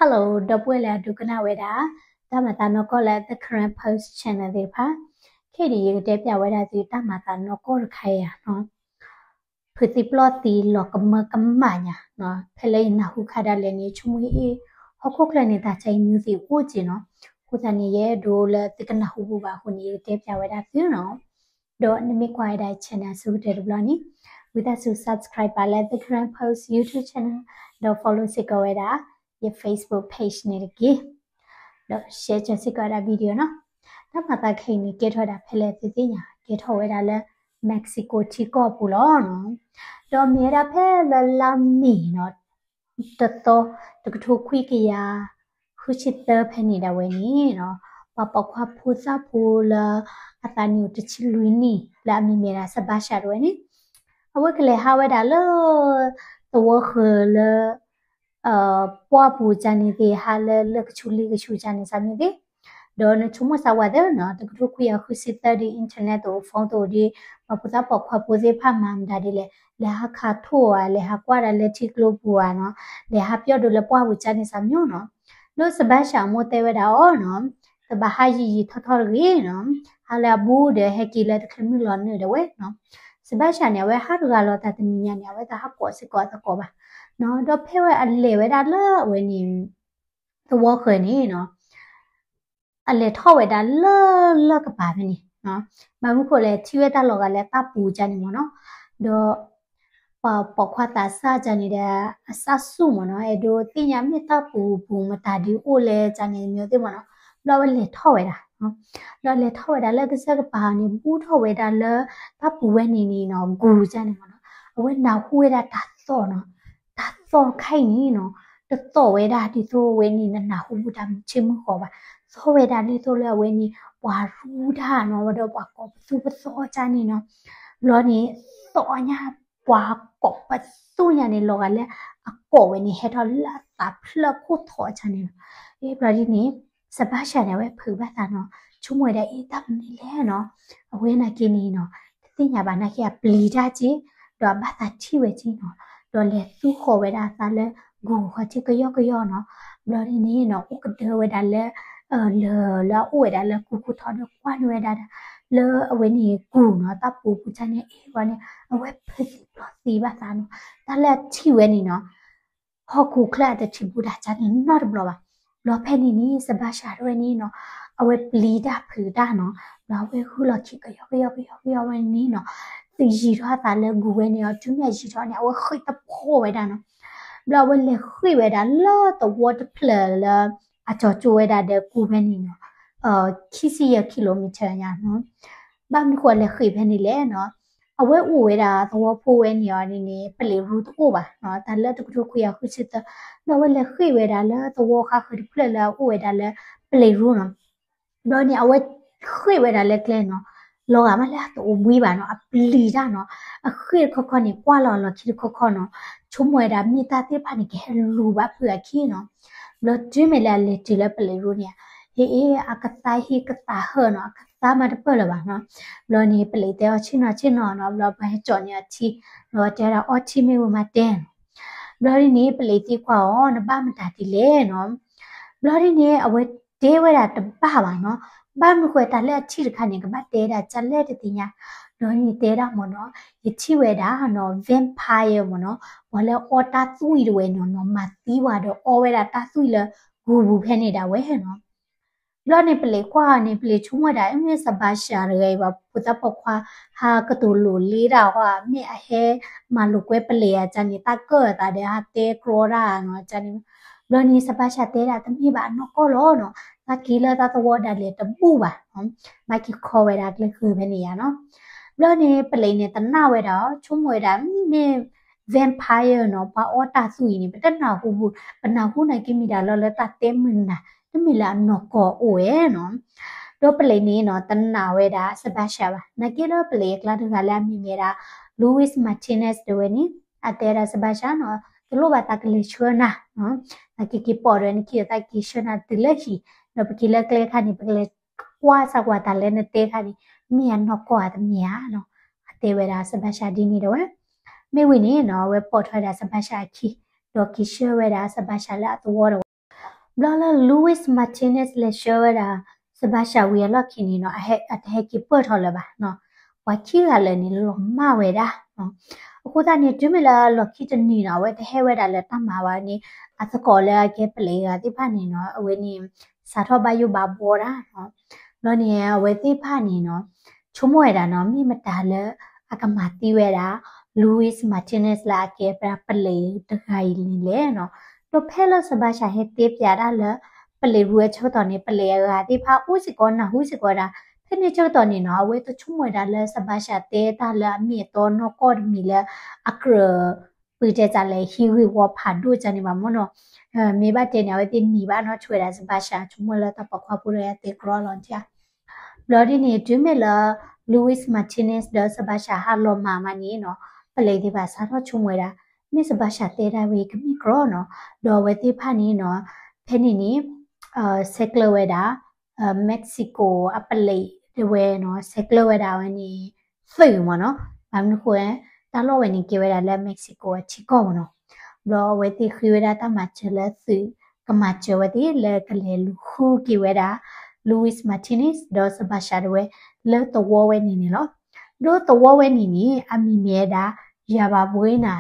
Hello ဒီပုၢ်ဝဲၢ်လၢအဒိကနၣ်ဝဲဒၣ် တၢ်မၤသးနီၢ်ကီၢ်လၢ The Karen Post Channel သ့ၣ်တဖၣ်, ခဲအံၤန့ၣ် ယကတဲပၠးဝဲဒၣ်သုတၢ်မၤသးနီၢ်ကီၢ်တခါအံၤဧါနီၤ. ဖုးသံပျီၢ်သံလီၤကမၢကမၣ်ညါနီၤ, ဖဲလၢယနၢ်ဟူခါဒၣ်လဲာ်န့ၣ် ဆိကမိၣ်အ့ၣ် ဟီၣ်ခိၣ်ချၢန့ၣ် တၢ်ဆါအံၤမ့ၢ်သ့ၣ်အိၣ်က့ၤနီၤ, အဃိသတးန့ၣ် ယအဲၣ်ဒိးလၢသုကနၢ်ဟူဘၣ်အဃိန့ၣ် ယကတဲပၠးဝဲဒၣ်သုနီၤ. ဒီးနမ့ၢ်ကွၢ်ဝဲဒၣ် channel အဆိကတၢၢ်တဘျီန့ၣ် ဝံသးစူၤ subscribe ပာ်လၢ The Karen Post YouTube channel ဒီး follow စ့ၢ်ကီးဝဲဒၣ် ယ Facebook page န့ၣ်တက့ၢ်. ဒီး share ကၢၤစ့ၢ်ကီးဝဲဒၣ် video နီၤ. တၢ်မၤသးခဲအံၤန့ၣ် ကဲထီၣ်ဝဲဒၣ်ဖဲလဲၣ်သုသ့ၣ်ညါ, ကဲထီၣ်ဝဲဒၣ်လၢ Mexico ထံကီၢ်ပူၤလီၤနီၤ. ဒီးမ့ၢ်ဝဲဒၣ်ဖဲလၢလါမ့ၤနီၤ တသီ တကထိခွံကယၤ ဃုဆံသၢဖဲန့ၣ်ဒၣ်ဝဲန့ၣ်နီၤ, ပှၤပိာ်ခွါဖိသၣ်ဖိလၢ အသးနံၣ်အိၣ်တဆံလွံၢ်နံၣ် လၢအမံၤမ့ၢ်ဒၣ် Sebastian တဝဲန့ၣ်, အဝဲကလဲၤဟးဝဲဒၣ်လၢ သဝီဃၢၤလၢ ပှၢ်ပူၤကန့ၣ်သ့ၣ် ဟးလၢလၢၢ်ကဆူးလ့ကဆူးကန့ၣ် စၢ်မ့ၢ်သ့ၣ်, ဒီးနဆိကမိၣ်စၢ်ဝဲသ့ၣ်နီၤ တကထိခွံကယၤဃုဆံသၢဒီး internet တအိၣ် phone တအိၣ်ဒီး ပှၤဖိသၣ်ပိာ်ခွါဖိသ့ၣ်တဖၣ်မၤမတၤဒ်လဲၣ်, လဲၤဟးခးထိၣ်ဧါ, လဲၤဟးကွၢ်ဒၣ်လၢထံကျိပူၤဧါနီၤ, လဲၤဟးပၠီဒိးလၢပှၢ်ပူၤကန့ၣ် စၢ်မ့ၢ်နီၤ. ဒီး Sebastian အမိၢ်တဲဝဲဒၣ်အီၤနီၤ, တဘၣ်ဟးယံာ်ယံာ်ထီၣ်ထီၣ်တဂ့ၤနီၤ, ဟးလၢအဘူးဒီးဟဲက့ၤလၢတချုးမုၢ်လီၤနုာ်ဒၣ်ဝဲနီၤ. Sebastian န့ၣ် အဝဲဟးတဂၤလီၤတၢ်တနံၤညါန့ၣ် အဝဲသးဟးကိးစ့ၢ်ကီးအသကိးဘၣ်နီၤ. ဒီးဖဲဝဲအလဲၤဝဲဒၣ်လၢအဝဲန့ၣ် သဝီဃၢၤန့ၣ်နီၤ အလဲၤထီၣ်ဝဲဒၣ်လၢလၢၢ်ကပၤဖဲန့ၣ်, ဘၣ်မနုၤဃိလဲၣ် ထံၣ်ဝဲတၢ်လီၤဂာ်လၢတၢ်ပူၤကန့ၣ်မ့ၢ်နီၤ, ဒီး ပှၤပိာ်ခွါသးစၢ်ကန့ၣ်ဒီး အစၢ်ဆူၣ်မ့ၢ်နီၤ, အဲၣ်ဒိးသ့ၣ်ညါမ့ၢ်တၢ်ပူၤပူၤမတၤဒ်အိၣ်လဲၣ်ကန့ၣ် မ့ၢ်သ့ၣ်မ့ၢ်နီၤ, ဘျီဝဲလဲၤထီၣ်ဝဲဒၣ် ဒီးလဲၤထီၣ်ဝဲဒၣ်လၢကစၢၢ်ကပၤန့ၣ် ဘူးထီၣ်ဝဲဒၣ်လၢတၢ်ပူၤဝဲန့ၣ်န့ၣ်နီၤ ဂူၤကန့ၣ်မ့ၢ်နီၤ, အဝဲနၢ်ဟူဝဲဒၣ်တၢ်သီၣ်နီၤ, တၢ်သီၣ်ခါအံၤန့ၣ်နီၤ, တသီၣ်ဝဲဒၣ်ဒ်သိးအဝဲန့ၣ် နနၢ်ဟူဘူးတၢ်မုၢ်ဆ့ၣ်မုၢ်ဃီဘၣ်, သီၣ်ဝဲဒၣ်ဒ်သိးလၢအဝဲန့ၣ် ပှၤရူတၢ်နီၤ, ဒီးပှၤကိးပသူပသီကန့ၣ်နီၤ, ဘျီန့ၣ် သီၣ်ညါ ပှၤကိးပသူညါန့ၣ် လီၤဂာ်လၢအကိးဝဲန့ၣ် ဟဲထီၣ်လၢအသးဖျၢၣ်ခိၣ်ထီၣ်ကန့ၣ်လီၤ. အ့ ဘျီဒ်န့ၣ် Sebastian န့ၣ် အဝဲဖုးဘၣ်သးနီၤ, ဆိကမိၣ်ဝဲဒၣ် အ့ တၢ်မနုၤလဲၣ်နီၤ, အဝဲနာ်က့န့ၣ်နီၤ တသ့ၣ်ညါဘၣ်နာ်က့ အပျံၤတၢ်က့, ဒီးအဘၣ်သးထံၣ်ဝဲက့နီၤ, ဒီးလဲၤသူဃီၤဝဲဒၣ်အသးလၢ ဂူၤဃီၤထံကယီကယီနီၤ, ဘျီဒ်န့ၣ်နီၤ အိၣ်ကဒၢဝဲဒၣ်လၢ လၢၢ်လၢအအိၣ်ဝဲဒၣ်လၢကူခိၣ်ထီၣ်ဒီးကွၢ်န့ၢ်ဝဲဒၣ် လၢအဝဲန့ၣ်ကူၢ်နီၤ တၢ်ပူၤပူၤကန့ၣ် အ့ၣ်ဝဲန့ၣ် အဝဲဖုးသံပျီၢ်သံဘၣ်သးနီၤ, တၢ်လၢအထံၣ်ဝဲန့ၣ်နီၤ ဟီၣ်ခိၣ်ချၢအတထံၣ်ဘူးတၢ်ကန့ၣ်နီတဘျီဘၣ်. ဘျီဖဲန့ၣ်န့ၣ် Sebastian တဝဲန့ၣ်နီၤ အဝဲပျံၤတၢ်ဖုးတၢ်နီၤ, ဘျီအဝဲဃုလီၢ်ခံကယီကယီကယီကယီဝဲန့ၣ်နီၤ, ယံာ်ထီၣ်အသးလၢဂူၤဝဲန့ၣ်အီၤ တုၤမ့ၢ်အယံာ်ထီၣ်န့ၣ် အဝဲဃ့ၢ်တဖီဝဲဒၣ်နီၤ, ဘျီအဝဲလဲၤဃ့ၢ်ဝဲဒၣ်လၢသဝီတဖျၢၣ်လၢ အကၠီၤကၠိဝဲဒၣ်ဒီးကူၤဖဲန့ၣ်နီၤ, ခံဆံယဲၢ် kilometer ညါနီၤ, ဘၣ်မနုၤဃိလဲၤဃ့ၢ်ဖဲန့ၣ်လဲၣ်နီၤ, အဝဲအိၣ်ဝဲဒၣ်သဝီဖိဝဲန့ၣ်အီၤန့ၣ်န့ၣ် ပလံးရူတအိၣ်ဘၣ်နီၤ, တၢ်လၢတကထိခွံကယၤဃုဆံသၢ, ဘျီအဝဲလဲၤဃ့ၢ်ဝဲဒၣ်လၢသဝီဃါဃၢၤတဖျၢၣ်လၢအအိၣ်ဝဲဒၣ်လၢပလံးရူနီၤ, ဘျီန့ၣ် အဝဲဃ့ၢ်ဝဲဒၣ်လၢကျဲနီၤ, လီၤဂာ်မးလၢအတအိၣ်ဘှံးဘၣ်နီၤ, အပျံၤတၢ်နီၤ, အဃ့ၢ်တခီခီန့ၣ် ကွၢ်လီၤအလီၢ်ခံတခီခီနီၤ, ဆိကမိၣ်ဝဲဒၣ်မ့ၢ်တၢ်သ့ၣ်တဖၣ်န့ၣ် ကဟဲလူၤဘၣ်ဖုးအခံနီၤ, ဘျီတုၤမ့ၢ်လၢအလဲၤတုၤလၢပလံးရူန့ၣ်, ဟ့ၣ်အ့ၣ် အကသါဟ့ၣ်ကသါဟၢၣ်နီၤ, အကသါမးတပၢၢ်လၢၤဘၣ်နီၤ, ဘျီန့ၣ် ပလံးတဲအီၤဆ့ၣ်နီၤဆ့ၣ်နီၤနီၤ, ဘျီပှၤဟဲကၠီၣ်န့ၢ်အထံ, ဘျီတဲဝဲဒၣ်အီထံမ့ၢ်ဝဲမၤတဲနီၤ, ဘျီဒ်န့ၣ် ပလံးသံကွၢ်အီၤ နဘၣ်မတၤဒ်လဲၣ်နီၤ, ဘျီဒ်န့ၣ် အဝဲတဲဝဲဒၣ်တဘၣ်ဘၣ်နီၤ, ဘၣ်မနုၤဃိတၢ်လၢအထံၣ်တခါန့ၣ် ကဘၣ်တဲဒၣ်ကလဲၣ်တသ့ၣ်ညါ, ဘျီန့ၣ်တဲဒၣ်မ့ၢ်နီၤ, ယထံၣ်ဝဲဒၣ်နီၤ vampire မ့ၢ်နီၤ, ပှၤလၢအီတၢ်သွံၣ်တဝဲနီၤနီၤ, မၤသံပှၤဒီးအီဝဲဒၣ်တၢ်သွံၣ်လၢဂူၤပူၤဖဲန့ၣ်ဒၣ်ဝဲနီၤ ဘျီန့ၣ် ပလံးကွၢ်န့ၣ် ပလံးဆိကမိၣ်ဝဲဒၣ် မ့ၢ် Sebastian တဂၤအံၤဘၣ် ဖိသၣ်ပိာ်ခွါ ဟးကတိၤလိာ်လ့တၢ်အီၤ မ့ၢ်အဟဲမၤလိာ်ကွဲပလံးဧါန့ၣ် တၢ်ကၢၣ်အသးဒီး ဟးတဲကြီတၢ်နီၤန့ၣ်, ဘျီန့ၣ် Sebastian တဲဒၣ် တမ့ၢ်ဘၣ် အနီၢ်ကီၢ်လီၤနီၤ, တၢ်က့ၤလၢတၢ်သဝီဒၣ်လဲာ်တဘူၣ်ဘၣ်, ဘၣ်က့ၤခီဝဲဒၣ်ကျဲဃၢၤဖဲန့ၣ်ယါနီၤ, ဘျီန့ၣ် ပလံးန့ၣ် တနာ်ဝဲဒၣ် ဆိကမိၣ်ဝဲဒၣ် မ့ၢ် vampire နီၤ ပှၤအီတၢ်သွံၣ်အံၤန့ၣ် ပတနၢ်ဟူဘူး, ပနၢ်ဟူနာ်က့မ့ၢ်ဒၣ်လီၤလၢတၢ်တဲမုာ်နၤ, တမ့ၢ်လၢအနီၢ်ကီၢ်အိၣ်ဝဲနီၤ, ဒီးပလံးန့ၣ်နီၤ တနာ်ဝဲဒၣ် Sebastian ဘၣ်, နာ်က့လၢပလံးအကျါတဂၤလၢအမံၤမ့ၢ်ဒၣ် Luis Martinez တဝဲန့ၣ် အတဲဒၣ် Sebastian နီၤ တလိၣ်ဘၣ်သးကလဲၤဆှၢနၤ, သးက့ၤက့ၤပိာ်ဒီးနခံဒီး သးက့ၤဆှၢနၤတုၤလၢဟံၣ်, ဒီးပက့ၤလၢကျဲခါန့ၣ် ပကလဲၤကွၢ်စၢ်ကွၢ်တၢ်လၢနတဲခါန့ၣ် မ့ၢ်အနီၢ်ကီၢ်ဧါတမ့ၢ်ဧါနီၤ, အတဲဝဲဒၣ် Sebastian ဒ်န့ၣ်တဝဲ, မ့ၢ်ဝံၤန့ၣ်နီၤ အဝဲပိာ်ထွဲဒၣ် Sebastian အခံ, ဒီးက့ၤဆှၢဝဲဒၣ် Sebastian လၢအသဝီတဝဲ ဘျီလၢ Luis Martinez လဲၤဆှၢဝဲဒၣ် Sebastian ဝံၤအလီၢ်ခံန့ၣ်နီၤ အတဟဲက့ၤပၢၢ်ထီၣ်လၢၤဘၣ်နီၤ. ပှၤခံဂၤလၢာ်န့ၣ် လီၤမၢ်ဝဲဒၣ်နီၤ. အဃိသတးန့ၣ် တုၤမ့ၢ်လၢလီၢ်ခံတနံၤနီၤ အဝဲတဟဲဝဲဒၣ်လၢတၢ်မၤဘၣ်န့ၣ် အသကိးလၢအကဲပလံးဂၤသ့ၣ်တဖၣ်န့ၣ်နီၤ အဝဲန့ၣ် စးထီၣ်ဘၣ်ယိၣ်ဘၣ်ဘှီဒၣ်နီၤ. ဘျီန့ၣ် အဝဲသ့ၣ်တဖၣ်န့ၣ်နီၤ ဆိကမိၣ်ဝဲဒၣ်နီၤ မ့ၢ်မတၤလၢအကမၤသံဝဲဒၣ် Luis Martinez လၢအကဲပလံးတဂၤအံၤန့ၣ်လဲၣ်နီၤ. ဒီးဖဲလၢ Sebastian ဟဲတဲဖျါဒၣ်လၢ ပလံးရူအဆၢကတီၢ်န့ၣ် ပလံးအဂၤသ့ၣ်တဖၣ်အိၣ်စ့ၢ်ကီး နၢ်ဟူစ့ၢ်ကီးဝဲဒၣ် ဖဲန့ၣ်ဆၢကတီၢ်န့ၣ်နီၤ အဝဲတဆိကမိၣ်ဝဲဒၣ်လၢ Sebastian တဲတၢ်လၢအမ့ၢ်အတီနီၢ်ကီၢ်တမံၤလၢ အကြၢး ပတဲတၢ်လဲၣ် ဟံးဂ့ၢ်ဝီဖးဒိၣ်တၢ်န့ၣ်ဘၣ်မ့ၢ်နီၤ. မ့ၢ်ဘၣ်တဲန့ၣ် အဝဲသ့ၣ်နံၤဘၣ်နီၤ ဆိဝဲဒၣ် Sebastian ဆိကမိၣ်လၢတၢ်ပိာ်ခွါဖိတဂၤတဲကြီလီၤနထံၣ်ဧါ. ဘျီဒ်န့ၣ် တုၤမ့ၢ်လၢ Luis Martinez ဒီး Sebastian ဟးလီၤမၢ်မးန့ၣ်နီၤ ပလံးသ့ၣ်တဖၣ်စးထီၣ်ဆိကမိၣ်ဝဲဒၣ် မ့ၢ် Sebastian တဲဒၣ်ဝဲကမ့ၢ်ကြီနီၤ. ဒီးအဝဲသ့ၣ်တဖၣ်န့ၣ်နီၤ ဖဲန့ၣ်န့ၣ် ဆဲးကျၢဝဲဒၣ် Mexico အပလံးတဝဲနီၤ ဆဲးကျၢဝဲဒၣ်ဝဲန့ၣ် သုးမ့ၢ်နီၤ. ဘၣ်မနုၤဃိ တၢ်လီၢ်ဝဲန့ၣ် ကဲဝဲဒၣ်လၢ Mexico အထံကီၢ်မ့ၢ်နီၤ. ဘျီအဝဲသ့ၣ်ဃ့ဝဲဒၣ်တၢ်မၤစၢၤလၢသုး ကမၤစၢၤဝဲသ့ၣ်လၢကလဲၤလူၤဃုက့ၤဝဲဒၣ် Luis Martinez ဒီး Sebastian တဝဲ လၢသဝီဝဲန့ၣ်န့ၣ်လီၤ. ဒီးသဝီဝဲန့ၣ်န့ၣ် အမံၤမ့ၢ်ဝဲဒၣ် Yerba Buena,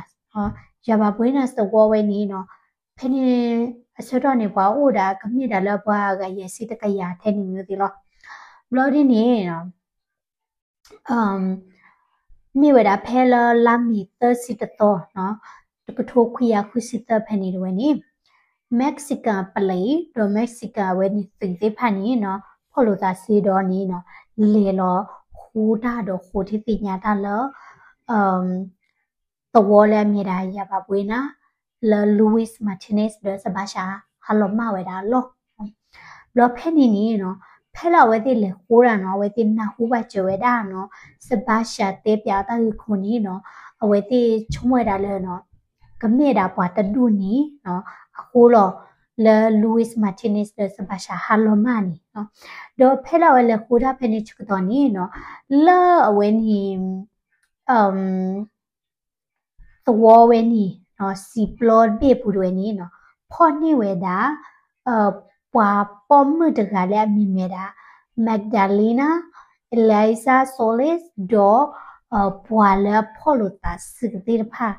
Yerba Buena သဝီဝဲန့ၣ်နီၤ ဖဲန့ၣ် အဆၢကတီၢ်န့ၣ် ပှၤအိၣ်ဒၣ်ကမ့ၢ်ဒၣ်လၢပှၤဂၤယဲၢ်ဆံတကယၤထဲန့ၣ်မ့ၢ်သ့လီၤ. ဘျီဒ်န့ၣ် မ့ၢ်ဝဲဒၣ်ဖဲလၢလါမ့ၤသၢဆံတသီနီၤ တကထိခွံကယၤဃုဆံသၢဖဲန့ၣ်တဝဲန့ၣ် Mexican ပလံး ဒီး Mexican အဝဲန့ၣ်သုးသ့ၣ်တဖၣ်န့ၣ်နီၤ ဖီၣ်လိာ်သးစ့ဒီးန့ၣ်နီၤ လဲၤလီၤဃိတၢ်ဒီးဃိထံသ့ၣ်ညါတၢ်လၢ သဝီလၢအမ့ၢ်ဒၣ် Yerba Buena လၢ Luis Martinez ဒီး Sebastian ဟးလီၤမၢ်ဝဲဒၣ်အလီၢ် ဘျီဖဲန့ၣ်န့ၣ်နီၤ ဖဲလၢအဝဲသ့ၣ်လဲၤဃိဒၣ်နီၤ အဝဲသ့ၣ်နၢ်ဟူဘၣ်စၢၤဝဲဒၣ်နီၤ Sebastian တဲပၠးအတၢ်ဂ့ၢ်ခိၣ်န့ၣ်နီၤ အဝဲသ့ၣ်ဆိကမိၣ်ဝဲဒၣ်လၢနီၤ ကမ့ၢ်ဒၣ်ပှၤတဒူၣ်န့ၣ်နီၤ အဃိလီၤ လၢ Luis Martinez ဒီး Sebastian ဟးလီၤမၢ်န့ၣ်နီၤ ဒီးဖဲလၢအဝဲလဲၤဃိဒၣ်ဖဲန့ၣ်ဆၢကတီၢ်န့ၣ်နီၤ လၢအဝဲန့ၣ် သဝီဝဲန့ၣ်နီၤ စံာ်ပျီတဘ့ၣ်အပူၤတဝဲန့ၣ်နီၤ ဖီၣ်န့ၢ်ဝဲဒၣ် ပှၤပိာ်မုၣ်တဂၤလၢအမံၤမ့ၢ်ဒၣ် Magdalena Eliza Solis ဒီး ပှၤလၢအဖီၣ်လိာ်သးစုကသ့ၣ်တဖၣ်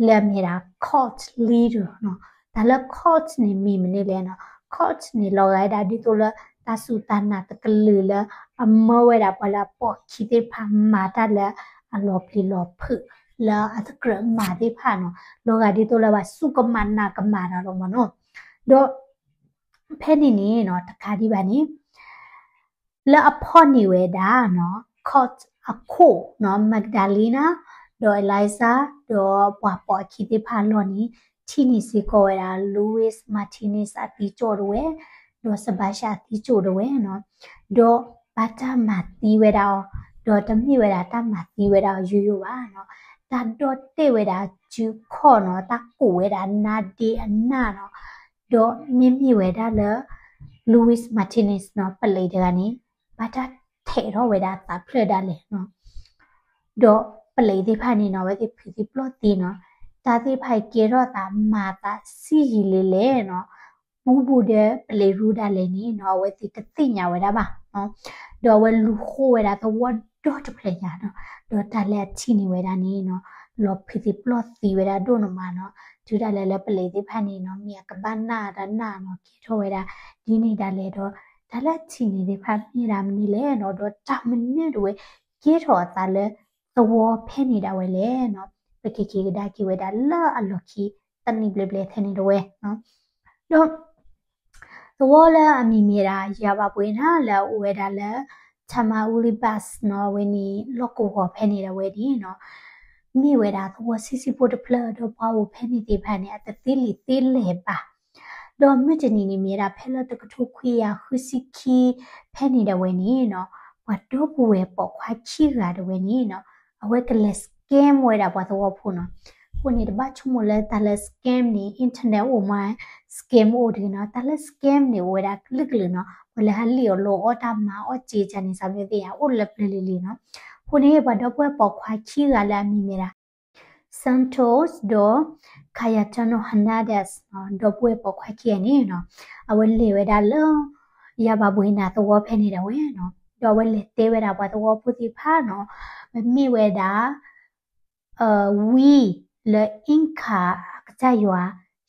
လၢအမ့ၢ်ဒၣ် cult leader နီၤ တၢ်လၢ cult န့ၣ်မ့ၢ်မနုၤလဲၣ်နီၤ cult န့ၣ် လီၤဂာ်ဝဲဒၣ်ဒ်သိးလၢ တၢ်စူၢ်တၢ်နာ်တကလုာ်လၢ အမၢဝဲဒၣ်ပှၤလၢအပိာ်အခံသ့ၣ်တဖၣ် မၤတၢ်လၢအလီၤပျံၤလီၤဖုး လၢအတကြၢးမၤသ့ၣ်တဖၣ်နီၤ လီၤဂာ်ဒ်သိးလၢပှၤစူၢ်ကမၣ်နာ်ကမၣ်တၢ်လီၤမ့ၢ်နီၤ ဒီး ဖဲန့ၣ်န့ၣ်နီၤ တကးဒံးဘၣ်န့ၣ် လၢအဖီၣ်န့ၢ်ဝဲဒၣ်နီၤ cult အခိၣ်နီၤ Magdalena ဒီး Eliza ဒီးပှၤပိာ်အခံသ့ၣ်တဖၣ်အလီၢ်န့ၣ် ထံၣ်န့ၢ်စ့ၢ်ကီးဝဲဒၣ် Luis Martinez အသံကၠိၣ်တဝဲ ဒီး Sebastian အသံကၠိၣ်တဝဲနီၤ ဒီးဘၣ်တၢ်မၤသံဝဲဒၣ်အီၤ ဒီးတမ့ၢ်ဝဲဒၣ်တၢ်မၤသံဝဲဒၣ်အီၤယိယိဘၣ်နီၤ တၢ်ဒီၣ်တဲာ်ဝဲဒၣ်စုခီၣ်နီၤ တၢ်ကိးဝဲဒၣ်နါဒ့အနၢ်နီၤ ဒီးမ့မ့ၢ်ဝဲဒၣ်လၢ Luis Martinez နီၤ ပလံးတဂၤန့ၣ် ဘၣ်တၢ်ထဲးထီၣ်ဝဲဒၣ်သးဖျၢၣ်ဒၣ်လဲာ်နီၤ ဒီးပလံးသ့ၣ်တဖၣ်န့ၣ်နီၤ အဝဲသ့ၣ်ဖုးသံပျီၢ်သံနီၤ တၢ်သ့ၣ်တဖၣ်အံၤကဲထီၣ်သးမၤသးဆံးယံာ်လံလဲၣ်နီၤ ပူဘူဒီးပလံးရူဒၣ်လဲာ်န့ၣ်နီၤ အဝဲသ့ၣ်တသ့ၣ်ညါဝဲဒၣ်ဘၣ် ဒီးအဝဲလူၤဃိဝဲဒၣ်သဝီဒီတဖျၢၣ်ညါနီၤ ဒီးတၢ်လၢအထံၣ်န့ၢ်ဝဲဒၣ်န့ၣ်နီၤ လီၤဖုးသံပျီၢ်သံဝဲဒၣ်ဒိၣ်နီၢ်မးနီၤ တုၤဒၣ်လဲာ်လၢပလံးသ့ၣ်တဖၣ်န့ၣ်နီၤ မ့ၢ်အကဘၣ်နၢ်တၢ်နၢ်နီၤ ကဲထီၣ်ဝဲဒၣ် ဒ်န့ၣ်ဒၣ်လဲာ်ဒီး တၢ်လၢအထံၣ်န့ၢ်သ့ၣ်တဖၣ်မ့ၢ်ဒၣ်မနုၤလဲၣ်နီၤ ဒီးတၢ်မနုၤတဝဲ ကဲထီၣ်အသးလၢသဝီဖဲန့ၣ်ဒၣ်ဝဲလဲၣ်နီၤ ပကက့ၤကဒါက့ၤဝဲဒၣ်လၢအလီၢ်ခံ တနံၣ်ဘျဲၣ်ဘျဲၣ်ထဲန့ၣ်တဝဲ ဒီး သဝီလၢအမံၤမ့ၢ်ဒၣ် Yerba Buena လၢအအိၣ်ဝဲဒၣ်လၢ Tamaulipas နီၤ အဝဲန့ၣ် လီၢ်ကဝီၤဖဲန့ၣ်ဒၣ်ဝဲန့ၣ်နီၤ မ့ၢ်ဝဲဒၣ်သဝီဆံးဆံးဖိတဖျၢၣ် ဒီးပှၤအိၣ်ဖဲန့ၣ်သ့ၣ်တဖၣ်န့ၣ် အတသ့လံာ်သ့လဲၢ်ဘၣ် ဒီးမုၢ်တနံၤန့ၣ်မ့ၢ်ဝဲဒၣ်ဖဲလၢတကထိခွံကယၤဃုဆံခံဖဲန့ၣ်ဒၣ်ဝဲန့ၣ်နီၤ ပှၤဒီပုၢ်ဝဲၢ်ပိာ်ခွါခံဂၤဒၣ်ဝဲန့ၣ်နီၤ အဝဲကလဲၤ scam ဝဲဒၣ်ပှၤသဝီဖိနီၤ အဃိန့ၣ် တဘၣ်ဆိကမိၣ်လၢတၢ်လၢ scam န့ၣ် internet အိၣ်မး scam အိၣ်တဂ့ၤနီၤ တၢ်လၢ scam န့ၣ် အိၣ်ဝဲဒၣ်ကလုာ်ကလုာ်နီၤ ပှၤလၢဟးလံၣ်အီၣ်လီအီၣ်တၢ်မၤအီၣ်စ့ကန့ၣ် စးမ့ၢ်သ့ၣ်ညါ အိၣ်လၢပျၢၤလံၤလံၤနီၤ အဃိန့ၣ် ပှၤဒီပုၢ်ဝဲၢ်ပိာ်ခွါခံဂၤလၢအမံၤမ့ၢ်ဒၣ် Santos ဒီး Cayetano Hernandez နီၤ ဒီပုၢ်ဝဲၢ်ပိာ်ခွါခံဂၤန့ၣ်နီၤ အဝဲလဲၤဝဲဒၣ်လၢ ယၤဘၣ်ဘှံးနၤသဝီဖဲန့ၣ်ဒၣ်ဝဲနီၤ ဒီးအဝဲလဲၤတဲဝဲဒၣ်ပှၤသဝီဖိသ့ၣ်တဖၣ်နီၤ မ့ၢ်ဝဲဒၣ် ဝံလၢ Inca အကစၢ်ယွၤ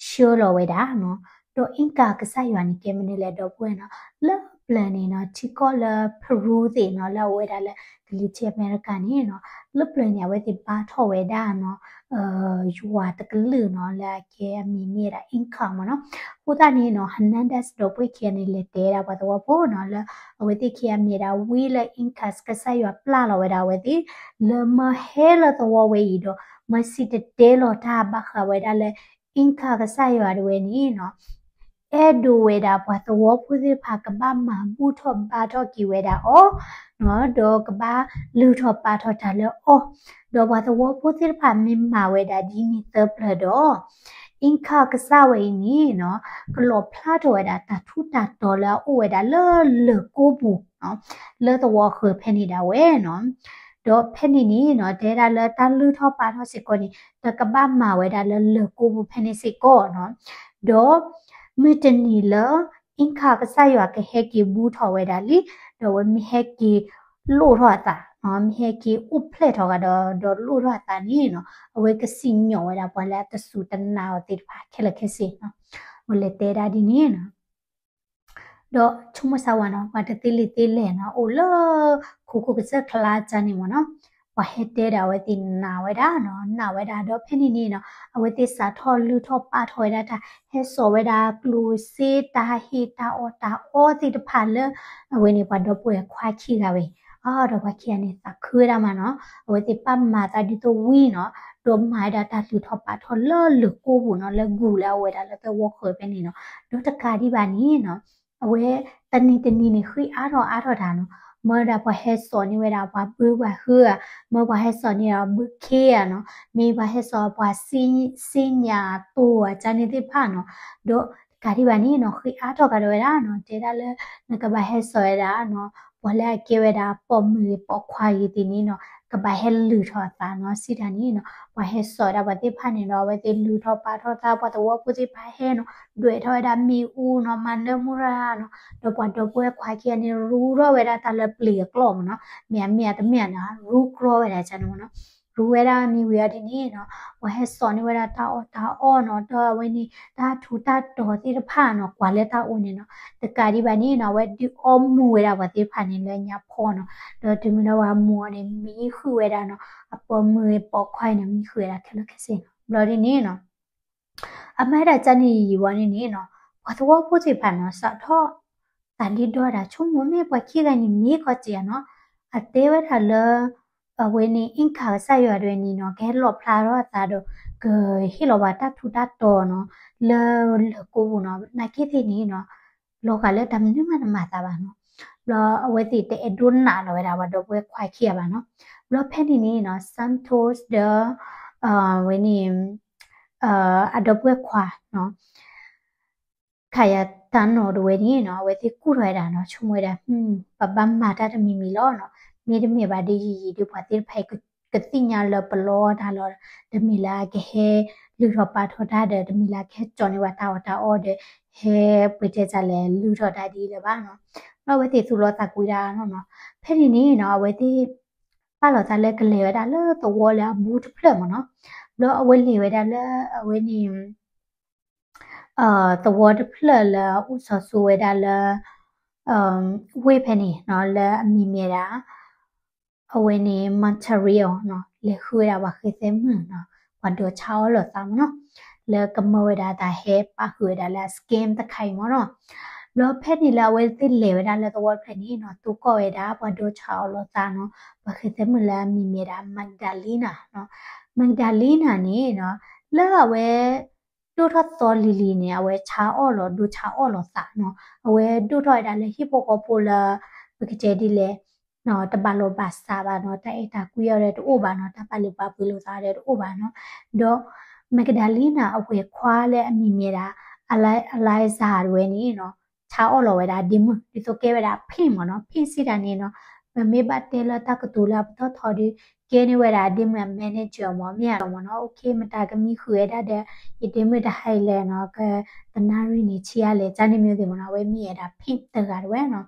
ဆှၢလီၤဝဲဒၣ်နီၤ ဒီး Inca အကစၢ်ယွၤန့ၣ် ကဲမနုၤလဲၣ်ဒီပုၢ်ဝဲၢ်နီၤ လၢပျၢၤန့ၣ်နီၤ ထံကီၢ်လၢ Peru သ့ၣ်နီၤ လၢအအိၣ်ဝဲဒၣ်လၢကလံၤထံးအမဲရကၤန့ၣ်နီၤ လၢပျၢၤန့ၣ် အဝဲသ့ၣ်ဘါထီၣ်ဝဲဒၣ်နီၤ ယွၤတကလုာ်နီၤ လၢအကဲအမံၤမ့ၢ်ဝဲဒၣ် Inca မ့ၢ်နီၤ အဃိသတးန့ၣ်နီၤ Hernandez ဒီပုၢ်ဝဲၢ်ခံဂၤန့ၣ် လဲၤတဲဒၣ်ပှၤသဝီဖိနီၤ လၢအဝဲသ့ၣ်ခံဂၤမ့ၢ်ဝဲဒၣ် ဝံလၢ Inca ကစၢ်ယွၤပျၢ်လီၤဝဲဒၣ်အဝဲသ့ၣ် လၢမၢဟဲလၢသဝီဝဲအံၤဒီး မၢစံၣ်တဲၤတဲလီၤတၢ်ဘၣ်ဃးဝဲဒၣ်လၢ Inca ကစၢ်ယွၤတဝဲန့ၣ်နီၤ အဲၣ်ဒိးဝဲဒၣ်ပှၤသဝီဖိသ့ၣ်တဖၣ်ကဘၣ်မၤဘူၣ်ထီၣ်ဘါထီၣ်က့ၤဝဲဒၣ်အီၤနီၤ ဒီးကဘၣ်လုၢ်ထီၣ်ပာ်ထီၣ်တၢ်လၢအီၤ ဒီးပှၤသဝီဖိသ့ၣ်တဖၣ်မ့ၢ်မၤဝဲဒၣ်ဒ်န့ၣ်သၢပျၢၤဒီး Inca ကစၢ်ဝဲအံၤန့ၣ်နီၤ ကလီၣ်ဖျါထီၣ်ဝဲဒၣ်တၢ်ထူးတၢ်တီၤလၢအအိၣ်ဝဲဒၣ်လၢလၢၢ်ကိးပူၤနီၤ လၢသဝီဃၢၤဖဲန့ၣ်ဒၣ်ဝဲနီၤ ဒီးဖဲန့ၣ်န့ၣ်နီၤ တဲဒၣ်လၢတၢ်လုၢ်ထီၣ်ပာ်ထီၣ်စ့ၢ်ကီးန့ၣ် တကဘၣ်မၤဝဲဒၣ်လၢလၢၢ်ကိးပူၤဖဲန့ၣ်စ့ၢ်ကီးနီၤ ဒီးမုၢ်တနံၤလၢ Inca ကစၢ်ယွၤကဟဲက့ၤဘူၣ်ထီၣ်ဝဲဒၣ်လံ ဒီးအဝဲမ့ၢ်ဟဲက့ၤလိၣ်ထီၣ်အသးနီၤ မ့ၢ်ဟဲက့ၤအိၣ်ဖျဲၣ်ထီၣ်ကဒီး ဒီးလိၣ်ထီၣ်အသးန့ၣ်နီၤ အဝဲကစံၣ်ညီၣ်ဝဲဒၣ်ပှၤလၢအတစူၢ်တနာ်အီၤသ့ၣ်တဖၣ်ခဲလၢာ်ခဲဆ့နီၤ အဝဲလဲၤတဲဒၣ်ဒ်န့ၣ်နီၤ ဒီးဆိကမိၣ်စၢ်ဝဲနီၤ ပှၤတသ့လံာ်သ့လဲၢ်နီၤ အိၣ်လၢ ခိခိၣ်ကစၢၢ်ချါကန့ၣ်မ့ၢ်နီၤ ပှၤဟဲတဲဒၣ်အဝဲသ့ၣ်နာ်ဝဲဒၣ်နီၤ နာ်ဝဲဒၣ်ဒီးဖဲန့ၣ်န့ၣ်နီၤ အဝဲသ့ၣ်စးထီၣ်လုၢ်ထီၣ်ပာ်ထီၣ်ဝဲဒၣ်တၢ် ဟဲစိာ်ဝဲဒၣ်ကျိၣ်စ့ တၢ်ဟ့ၣ်တၢ်အီၣ်တၢ်အီသ့ၣ်တဖၣ်လၢ အဝဲန့ၣ်ပှၤဒီပုၢ်ဝဲၢ်ခွါခံဂၤဝဲ အါ ဒီးပှၤခံဂၤန့ၣ်သးခုဝဲဒၣ်မးနီၤ အဝဲသ့ၣ်ပာ်မၤသးဒ်သိးဝံနီၤ ဒီးမၤဝဲဒၣ်တၢ်လုၢ်ထီၣ်ပာ်ထီၣ်လၢလၢၢ်ကိးပူၤနီၤ လၢဂူၢ်လၢအအိၣ်ဝဲဒၣ်လၢသဝီဃၢၤဖဲန့ၣ်နီၤ ဒီးတကးဒံးဘၣ်န့ၣ်နီၤ အဝဲတနံၤတနံၤန့ၣ် ဃ့အါထီၣ်အါထီၣ်တၢ်နီၤ မၢဒၣ်ပှၤဟဲစိာ်န့ၢ်ဝဲဒၣ်ပှၤဘုပှၤဟုဧါ, မၢပှၤဟဲစိာ်န့ၢ်အီၤဘုခ့ဧါနီၤ, မ့ၢ်ပှၤဟဲစိာ်ပှၤစံၣ်ညီၣ်တိၢ်ဧါ ကန့ၣ်သ့ၣ်တဖၣ်နီၤ, ဒီးတကးဒံးဘၣ်န့ၣ်နီၤ ဃ့အါထီၣ်ကဒီးဝဲဒၣ်နီၤ, တဲဒၣ်လၢ နကဘၣ်ဟဲစိာ်ဝဲဒၣ်နီၤ ပှၤလၢအကဲဝဲဒၣ်ပိာ်မုၣ်ဂ့ၤပိာ်ခွါဂ့ၤသ့ၣ်န့ၣ်နီၤ ကဘၣ်ဟဲလုၢ်ထီၣ်အသးနီၤ, စံးတၢ်န့ၣ်နီၤ ပှၤဟဲစိာ်ဝဲဒၣ်ပှၤသ့ၣ်တဖၣ်န့ၣ်ဒီး အဝဲသ့ၣ်လုၢ်ထီၣ်ပာ်ထီၣ်သး ပှၤသဝီဖိသ့ၣ်တဖၣ်ဟဲနီၤ ဒွဲၣ်ထီၣ်ဝဲဒၣ်မ့ၣ်အူနီၤ မၤနၢမူရၤနီၤ, ဒီးပှၤဒီပုၢ်ဝဲၢ်ခွါခံဂၤန့ၣ် ရူထီၣ်ဝဲဒၣ်တၢ်လၢပျံၤအကျီၢ်မ့ၢ်နီၤ, မ့ၢ်အမ့ၢ်အတမ့ၢ်နီၤ ရူကြီဝဲဒၣ်န့ၣ်မ့ၢ်နီၤ, ရူဝဲဒၣ်မ့ၢ်ဝံၤအီၤဒ်န့ၣ်နီၤ ပှၤဟဲစိာ်န့ၢ်ဝဲဒၣ်တၢ်အီၣ်တၢ်အီနီၤ, ဒီးအဝဲန့ၣ် တၢ်ထူးတၢ်တီၤသ့ၣ်တဖၣ်နီၤ ကွၢ်လၢတၢ်အိၣ်န့ၣ်နီၤ, တကးဒံးဘၣ်န့ၣ်နီၤ အဝဲဒုးအီမူၤဝဲဒၣ်ပှၤသ့ၣ်တဖၣ်န့ၣ်လၢညါဖီနီၤ, ဒီးတုၤမ့ၢ်လၢပှၤမူၤအီၤန့ၣ် မံဃုာ်ဝဲဒၣ်နီၤ, အပိာ်မုၣ်ပိာ်ခွါန့ၣ် မံဃုာ်ဝဲဒၣ်ခဲလၢာ်ခဲဆ့နီၤ, ဘျီဒ်န့ၣ်နီၤ အမၤဒၣ်ကန့ၣ်ယံာ်ယံာ်ဝံၤန့ၣ်န့ၣ်နီၤ, ပှၤသဝီဖိသ့ၣ်တဖၣ်နီၤ စးထီၣ် သးဒ့ဒီဒၣ် ဆိကမိၣ်မ့ၢ်ပှၤခံဂၤန့ၣ် မ့ၢ်ကီးစ့ၢ်ဧါနီၤ, အတဲဝဲဒၣ်လၢ အဝဲန့ၣ် အ့ၣ်ခါကစၢ်ယွၤဒၣ်ဝဲန့ၣ်နီၤ ကဟဲလီၣ်ဖျါထီၣ်အသးဒီး ကဟ့ၣ်လီၤပှၤတၢ်ထူးတၢ်တီၤနီၤ လၢလၢၢ်ကိးပူၤနီၤ, နာ်က့သ့ၣ်န့ၣ်နီၤ လီၤဂာ်လၢတၢ်မနုၤမးတမၤသးဘၣ်နီၤ, ဘျီအဝဲသ့ၣ်တအဲၣ်ဒိးနာ်လီၤဝဲဒၣ်ပှၤဒီပုၢ်ဝဲၢ်ခွါခံဂၤဘၣ်နီၤ, ဘျီဖဲန့ၣ်န့ၣ်နီၤ Santos ဒီး အဝဲန့ၣ် အဒီပုၢ်ဝဲၢ်ခွါနီၤ Cayetano တဝဲန့ၣ်နီၤ အဝဲသ့ၣ်ကူၣ်ထီၣ်ဝဲဒၣ်နီၤ ဆိကမိၣ်ဝဲဒၣ် ပဘၣ်မၤတၢ်တမံၤမံၤလီၤနီၤ, မ့တမ့ၢ်ဘၣ်ဒီးယံာ်ယံာ်ဒီးပှၤသ့ၣ်တဖၣ်အံၤ ကသ့ၣ်ညါလၢပလီတၢ်လီၤ, တမ့ၢ်လၢအကဟဲလုၢ်ထီၣ်ပာ်ထီၣ်တၢ်ဒီး တမ့ၢ်လၢအကဟဲစိာ်န့ၢ်ဝဲတၢ်အီၣ်တၢ်အီဒီး ဟဲပှ့ၤတဲတၢ်လဲၤလုၢ်ထီၣ်တၢ်ဒ်လဲၣ်ဘၣ်နီၤ, ဘျီအဝဲသ့ၣ်သူၣ်လီၤသးကွံတၢ်နီၤနီၤ, ဖဲန့ၣ်န့ၣ်နီၤ အဝဲသ့ၣ် ပာ်လီၤသးလၢကလဲၤဝဲဒၣ်လၢသဝီလၢအဘူးတဖျၢၣ်မ့ၢ်နီၤ, ဘျီအဝဲလဲၤဝဲဒၣ်လၢအဝဲန့ၣ် သဝီတဖျၢၣ်လၢအအိၣ်စီၤစုၤဝဲဒၣ်လၢ ဝ့ၢ်ဖဲန့ၣ်နီၤ လၢအမံၤမ့ၢ်ဒၣ် အဝဲန့ၣ် Monterrey နီၤ လဲၤဃုဝဲဒၣ်ပှၤဃဲသဲမုၣ်နီၤ ပှၤဒိးဆါအီၣ်လိာ်သးမ့ၢ်နီၤ လၢကမၢဝဲဒၣ်တၢ်ဟဲပာ်ဃုာ်ဝဲဒၣ်လၢအ scam တခါအံၤမ့ၢ်နီၤ, ဘျီဖဲန့ၣ်လၢအဝဲသ့ၣ်လဲၤဝဲဒၣ်လၢသဝီတဖျၢၣ်န့ၣ်နီၤ သူၣ်ကီၢ်ဝဲဒၣ်ပှၤဒိးဆါအီၣ်လိာ်သးနီၤ ပှၤဃဲသဲမုၣ်လၢအမံၤမ့ၢ်ဒၣ် Magdalena နီၤ, Magdalena န့ၣ်နီၤ လၢအဝဲ ဒိၣ်ထီၣ်သီလံၤလံၤန့ၣ် အဝဲဆါအီၣ်လီၤ ဒိးဆါအီၣ်လိာ်သးနီၤ, အဝဲဒိၣ်ထီၣ်ဝဲဒၣ်လၢဟံၣ်ဖိဃီဖိလၢ ပကတဲဒ်လဲၣ် တဘၣ်လိာ်ဘၣ်စးဘၣ်နီၤ, တၢ်အဲၣ်တၢ်ကွံအီၤဒီးတအိၣ်ဘၣ်နီၤ, တၢ်ပာ်လုၢ်ပာ်ပှ့ၤလိာ်သးဒီးတအိၣ်ဘၣ်နီၤ, ဒီး Magdalena အဝဲၢ်ခွါလၢအမံၤမ့ၢ်ဒၣ် Eliza တဝဲန့ၣ်နီၤ ဆါအီၣ်လီၤဝဲဒၣ်ဒ့မုၣ် ဒ်သိးကဲဝဲဒၣ် pimp မ့ၢ်နီၤ, pimp စံးတၢ်န့ၣ်နီၤ, ပမ့ၢ်ဘၣ်တဲလၢတၢ်ကတိၤလၢအပတီၢ်ထီဒီး ကဲန့ၢ်ဝဲဒၣ်ဒ့မုၣ်အ manager မ့ၢ် မ့ၢ်မ့ၢ်နီၤ, OK မတၤကမံဃုာ်ဝဲဒၣ်ဒီး ယဒ့မုၣ်တဟါအံၤလဲၣ်နီၤ, ကတနၣ်ရံၣ်န့ၣ်ဆံးအါလဲၣ် ကန့ၣ်မ့ၢ်သ့ၣ်မ့ၢ်နီၤ, အဝဲမ့ၢ်ဝဲဒၣ် pimp တဂၤတဝဲနီၤ.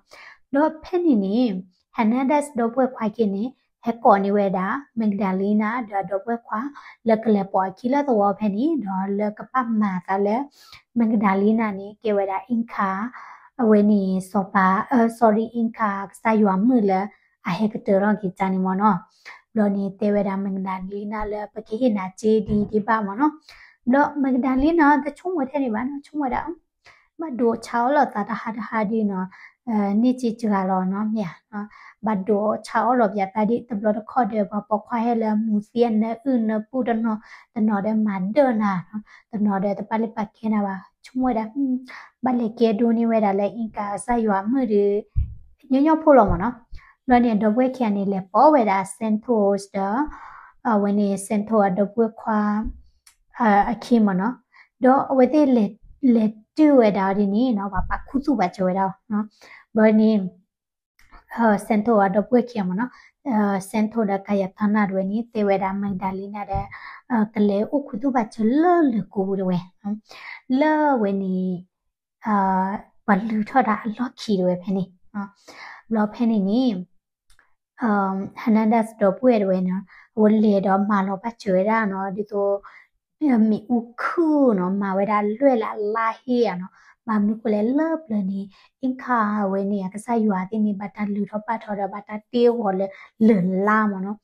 ဒီးဖဲန့ၣ်န့ၣ် Hernandez ဒီပုၢ်ဝဲၢ်ခွါခံဂၤန့ၣ် ဟဲကိးန့ၢ်ဝဲဒၣ် Magdalena ဒီးအဒီပုၢ်ဝဲၢ်ခွါ လၢကလဲၤပိာ်အခံလၢသဝီဖဲန့ၣ် ဒီးလၢကဘၣ်မၤအသးလၢ Magdalena န့ၣ် ကဲဝဲဒၣ် Inca အဝဲန့ၣ် စီၤပၤ အ sorry Inca ကစၢ်ယွၤမုၣ်လၢ အဟဲကတၢၢ်ထီၣ်က့ၤကန့ၣ်မ့ၢ်နီၤ. ဘျီန့ၣ်တဲဝဲဒၣ် Magdalena လၢပကဟ့ၣ်နၤစ့ဒံးဒံးဘၣ်မ့ၢ်နီၤ. ဘျီ Magdalena တဆိကမိၣ်ထဲန့ၣ်ဘၣ်နီၤ, ဆိကမိၣ်ဝဲဒၣ် ဘၣ်ဒိးဆါအီၣ်လိာ်သးတဟါတဟါဒ်နီၤ, န့ၢ်စ့စှၤလီၤနီၤ မ့ၢ်ဧါ, ဘၣ်ဒိးဆါအီၣ်လိာ်ပသးဒ်တဘျီတခီၣ်ဒီး ပှၤပိာ်ခွါဟဲလၢအမူၤသံအနၢအုၣ်နၢပူၣ်တနီၤ, တနီၤဒီးမၤဒၢၣ်နၤနီၤ, တနီၤဒီးတပာ်လုၢ်ပာ်ကဲနၤဘၣ်, ဆိကမိၣ်ဝဲဒၣ် ဘၣ်လဲၤကဲဒိန့ၢ်ဝဲဒၣ်လၢ Inca ကစၢ်ယွၤမုၣ်ဒီး ညီညီဖိလီၤမ့ၢ်နီၤ. ဘျီန့ၣ် အဒီပုၢ်ဝဲၢ်ခံဂၤန့ၣ် လဲၤပိာ်ဝဲဒၣ် Santos ဒီး အဝဲန့ၣ် Santos အဒီပုၢ်ဝဲၢ်ခွါ အခံမ့ၢ်နီၤ. ဒီးအဝဲသ့ၣ်လဲၤတုၤဝဲဒၣ်အီၤဒ်န့ၣ်နီၤ, ပှၤပာ်ခူသူၣ်ပာ်စၢၤဝဲဒၣ်အီၤနီၤ. ဘျီန့ၣ် Santos အဒီပုၢ်ဝဲၢ်ခံဂၤမ့ၢ်နီၤ, Santos ဒီး Cayetana တဝဲန့ၣ် တဲဝဲဒၣ် Magdalena ဒီး ကလဲၤအိၣ်ခူသူၣ်ပာ်စၢၤလၢလၢၢ်ကိးပူၤတဝဲ, လၢအဝဲန့ၣ် ပှၤလုၢ်ထီၣ်ဒၣ်အလီၢ်ခံတဝဲဖဲန့ၣ်. ဘျီဖဲန့ၣ်န့ၣ် Hernandez ဒီပုၢ်ဝဲၢ်တဝဲန့ၣ် အဝဲလဲၤဒီးမၤလီၤဘၣ်စၢၤဝဲဒၣ်နီၤ, ဒ်သိး မ့ၣ်အူခုၣ်နီၤ, မၤဝဲဒၣ်လွဲၢ်လၢအလါဟ့ၣ်ဧါနီၤ. ဘၣ်မနုၤဃိလဲၣ် လၢပျၢၤန့ၣ် Inca အဝဲန့ၣ် အကစၢ်ယွၤသ့ၣ်န့ၣ် ဘၣ်တၢ်လုၢ်ထီၣ်ပာ်ထီဒီး ဘၣ်တၢ်တ့အဂီၤလၢလၢၢ်လါမ့ၢ်နီၤ.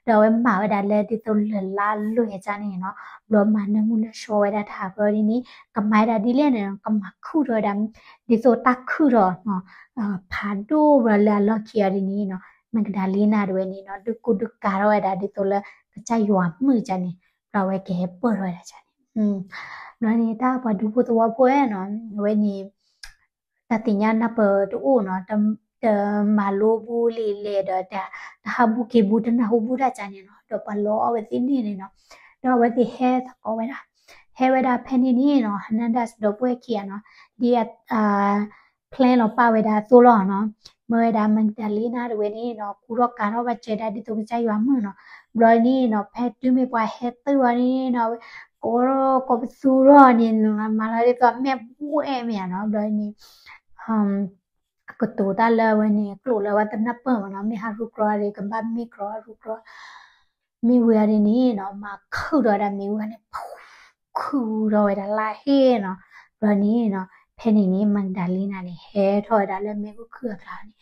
ဒီးအဝဲမၤဝဲဒၣ်လၢဒ်သိးလၢၢ်လါလွဲၢ်ကန့ၣ်နီၤ. ဘျီမၤနၢမူနၢဆှီဝဲဒၣ်တဟးဖဲအီၤဒ်န့ၣ် ကမၤဝဲဒၣ်ဒ်လဲၣ်န့ၣ် ကမၤခုၣ်ထီၣ်ဝဲဒၣ် ဒ်သိးတၢ်ခုၣ်ထီၣ် ဖးဒိၣ်ဘျီလၢအလီၢ်ခံအီၤဒ်န့ၣ်နီၤ. Magdalena တဝဲန့ၣ်နီၤ ဒုးကူဒုးကၤထီၣ်ဝဲဒၣ်ဒ်သိးလၢကစၢ်ယွၤမုၣ်ကန့ၣ်, ဘျီအဝဲကဟဲပၢၢ်ထီၣ်ဝဲဒၣ်န့ၣ်. ဘျီန့ၣ် တၢ်ပှၤဒူဖိသဝီဖိနီၤ အဝဲန့ၣ် တၢ်သ့ၣ်ညါနၢ်ပၢၢ်တအိၣ်နီၤ, တမၤလိဘူးလံာ်လဲၣ်ဒီး တဟးဘူးက့ၤဘူး တနၢ်ဟူဘူးတၢ်ကန့ၣ်နီၤ, ဒီးပှၤလီအီၣ်ဝဲသ့ၣ်န့ၣ်န့ၣ်နီၤ. ဒီးအဝဲသ့ၣ်ဟဲသကိးဝဲဒၣ်, ဟဲဝဲဒၣ်ဖဲန့ၣ်န့ၣ်နီၤ Hernandez ဒီပုၢ်ဝဲၢ်ခံဂၤနီၤ ဒ် plan လီၤပာ်ဝဲဒၣ်အသိးလီၤနီၤ. မ့ၢ်ဝဲဒၣ် Magdalena တဝဲန့ၣ်နီၤ ကူထီၣ်ကၤထီၣ်ဘၣ်စၢၤဒၣ်ဒ်သိးကစၢ်ယွၤမုၣ်နီၤ. ဘျီန့ၣ်နီၤ ဖဲတုၤမ့ၢ်ပှၤဟဲတုၤဝဲန့ၣ်နီၤ ကိးထီၣ်ကိးပသူထီၣ်န့ၣ် မၤလီၤဒ်သိးမဲာ်ဘှဲၣ်မ့ၢ်ဧါနီၤ. ဘျီန့ၣ် ကတိၤတၢ်လၢအဝဲန့ၣ် ကျိာ်လၢအဝဲတနၢ်ပၢၢ်မ့ၢ်နီၤ, မ့ၢ်ဟးရူၢ်ကြီအီၤဒီး ကဘၣ်မ့ၢ်ကြီဟးရူၢ်ကြီ, မ့ၢ်ဝံၤအီၤဒ်န့ၣ်နီၤ မၤခုၣ်ဒီးဝဲဒၣ်မ့ၣ်အူန့ၣ် ခုၣ်ထီၣ်ဝဲဒၣ်လါဟ့ၣ်နီၤ. ဘျီန့ၣ်နီၤ ဖဲန့ၣ်န့ၣ် Magdalena န့ၣ် ဟဲထီၣ်ဝဲဒၣ်လၢမ့ၣ်အူခုၣ်အကျါန့ၣ်,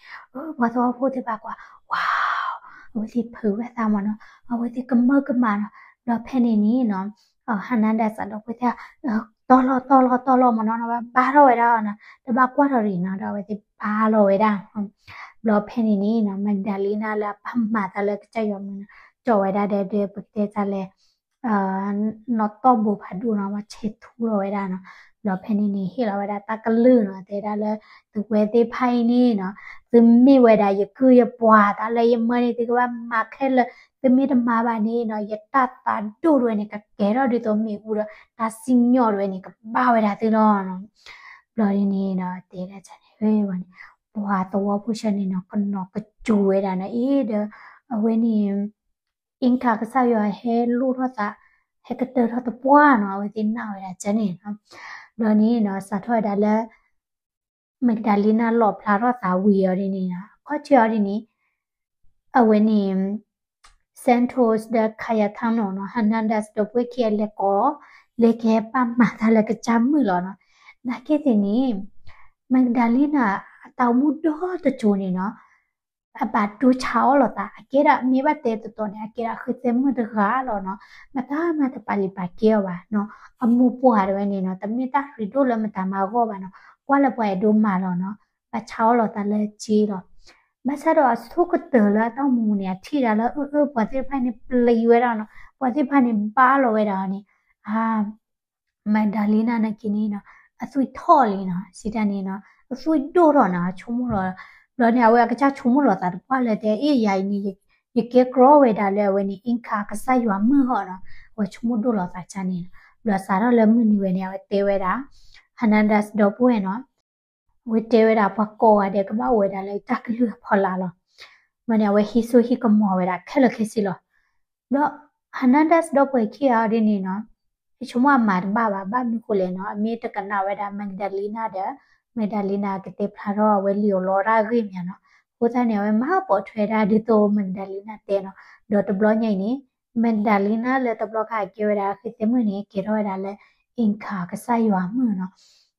ပှၤသဝီဖိသ့ၣ်တဖၣ်ကွၢ် ဝါ, အဝဲသ့ၣ်ဖုးဝဲသးမ့ၢ်နီၤ, အဝဲသ့ၣ်ကမၢကမၣ်နီၤ. ဘျီဖဲန့ၣ်န့ၣ်နီၤ Hernandez ဒီပုၢ်ဝဲၢ်သ့ၣ် တီၢ်လီၤတီၢ်လီၤတီၢ်လီၤမ့ၢ်နီၤ, ဘါထီၣ်ဝဲဒၣ်နီၤ, တဘၣ်ကွၢ်ထီၣ်ရံၣ်နီၤ, ဒီးအဝဲသ့ၣ်ဘါလီၤဝဲဒၣ်. ဘျီဖဲန့ၣ်န့ၣ်နီၤ Magdalena လၢအဘၣ်မၤသးလၢကစၢ်ယွၤမုၣ်နီၤ ကၠီဝဲဒၣ်ဒီး ပကတဲတၢ်လဲၣ် နီၣ်တီၢ်ဘိဖးဒိၣ်နီၤ ဝဲဆဲးထူလီၤဝဲဒၣ်နီၤ. ဘျီဖဲန့ၣ်န့ၣ် ဟ့ၣ်လီၤဝဲဒၣ်တၢ်ကလုၢ်နီၤ, တဲဒၣ်လၢ သုဝဲသ့ၣ်တဖၣ်အံၤန့ၣ်နီၤ သုမ့ၢ်ဝဲဒၣ်ယကုၢ်ယပှၤ တၢ်လၢယမၢန့ၣ် သုကဘၣ်မၤခဲလၢာ်, သုမ့ၢ်တမၤဘၣ်န့ၣ်နီၤ ယတၢ်သးဒိၣ်တဝဲန့ၣ် ကကဲထီၣ်ဒ်သိးမ့ၣ်အူဒီး တၢ်စံၣ်ညီၣ်တဝဲန့ၣ် ကဘၣ်ဝဲဒၣ်သုလီၤနီၤ. ဘျီဒ်န့ၣ်နီၤ တဲဒၣ်န့ၣ် ဝဲန့ၣ် ပှၤသဝီဖိဆၢန့ၣ်နီၤ ကနီၤကစူၤဝဲဒၣ်နီၤ, အ့ဒီး အဝဲန့ၣ် Inca ကစၢ်ယွၤဟဲလိၣ်ထီၣ်သး ဟဲကတၢၢ်ထီၣ်သပှၢ်နီၤ, အဝဲသ့ၣ်နာ်ဝဲဒၣ်ကန့ၣ်နီၤ. ဘျီန့ၣ်နီၤ စးထီၣ်ဝဲဒၣ်လၢ Magdalena လီၣ်ဖျါထီၣ်သးဝံၤအီၤဒ်န့ၣ်နီၤ, အခီၣ်ထံးအီၤဒ်န့ၣ် အဝဲန့ၣ် Santos ဒီး Cayetano နီၤ Hernandez ဒီပုၢ်ဝဲၢ်ခံဂၤလဲၤကိး လဲၤကဟဲပာ်မၤတၢ်လၢကစၢ်မုၣ်လီၤနီၤ. နာ်က့သ့ၣ်န့ၣ် Magdalena အတၢ်အိၣ်မူဒီတစိၤန့ၣ်နီၤ အဘၣ်ဒိဆါအီၣ်လိာ်သး အကဲဒၣ်မ့ၢ်ဘၣ်တဲတတီၤန့ၣ် အကဲဒၣ်ဃုသဲမုၣ်တဂၤလီၤနီၤ. မတၤမၤတပာ်လုၢ်ပာ်ကဲအီၤဘၣ်နီၤ. အမိၢ်ပှၢ်တဝဲန့ၣ်နီၤ တမ့ၢ်တၢ်ရ့ဒိၣ်လၢမတၤမၤအဂီၢ်ဘၣ်နီၤ. ကွၢ်လၢပှၤအဲၣ်ဒိးမၤလီၤနီၤ. ဘၣ်ဆါအီၣ်လိာ်သးလၢစ့လီၤ. ဘၣ်ဆၣ်ဒီးအဆိကတၢၢ်လၢအတၢ်အိၣ်မူန့ၣ် အထံၣ်ဒၣ်လၢအၢအၢ ပှၤသ့ၣ်တဖၣ်န့ၣ် ပျံၤဝဲဒၣ်နီၤ. ပှၤသ့ၣ်တဖၣ်န့ၣ် ဘါလီၤဝဲဒၣ်အီၤန့ၣ် အ Magdalena နာ်က့န့ၣ်နီၤ အသွံၣ်ထီၣ်လံနီၤ စံးတၢ်န့ၣ်နီၤ အသွံၣ်ဒိၣ်ထီၣ်နီၤ ဆိကမိၣ်လီၤ. ဘျီန့ၣ် အဝဲအကစၢ်ဆိကမိၣ်လီၤသးတပှၢ်လၢတဲ အ့ၣ် ယၤအံၤန့ၣ် ယကဲကြီဝဲဒၣ်လၢအဝဲန့ၣ် Inca ကစၢ်ယွၤမုၣ်ဟီၣ်နီၤ အဝဲဆိကမိၣ်ဒိၣ်လီၤသးကန့ၣ်နီၤ ဘျီစးထီၣ်လၢမုၢ်နံၤဝဲန့ၣ် အဝဲတဲဝဲဒၣ် Hernandez ဒီပုၢ်ဝဲၢ်နီၤ အဝဲတဲဝဲဒၣ်ပှၤကိးဂၤဒဲးကဘၣ်အိၣ်ဝဲဒၣ်လၢတၢ်ကလုၢ်အဖီလာ်လီၤ. မ့ၢ်န့ၣ် အဝဲဟံးစိဟံးကမီၤဝဲဒၣ်ခဲလၢာ်ခဲဆ့လီၤ. ဒီး Hernandez ဒီပုၢ်ဝဲၢ်ခံဂၤအီၤဒ်န့ၣ်နီၤ, ယဆိကမိၣ်အမၤတဘၣ်ဘၣ်, ဘၣ်မနုၤဃိလဲၣ်နီၤ, အမ့ၢ်တကနၣ်ဝဲဒၣ် Magdalena ဒီး Magdalena ကတဲဖျါထီၣ်အဝဲလံာ်အိၣ်လီၤတၢ်အဂ့ၢ်မ့ၢ်နီၤ, အဃိသတးန့ၣ် အဝဲမၤပိာ်ထွဲဒၣ်ဒ်သိး Magdalena တဲနီၤ, ဒီးတဘျီညါအံၤန့ၣ် Magdalena လၢတဘျီခါကဲဝဲဒၣ်ဃ့သဲမုၣ်န့ၣ် ကဲထီၣ်ဝဲဒၣ်လၢ Inca ကစၢ်ယွၤမုၣ်နီၤ,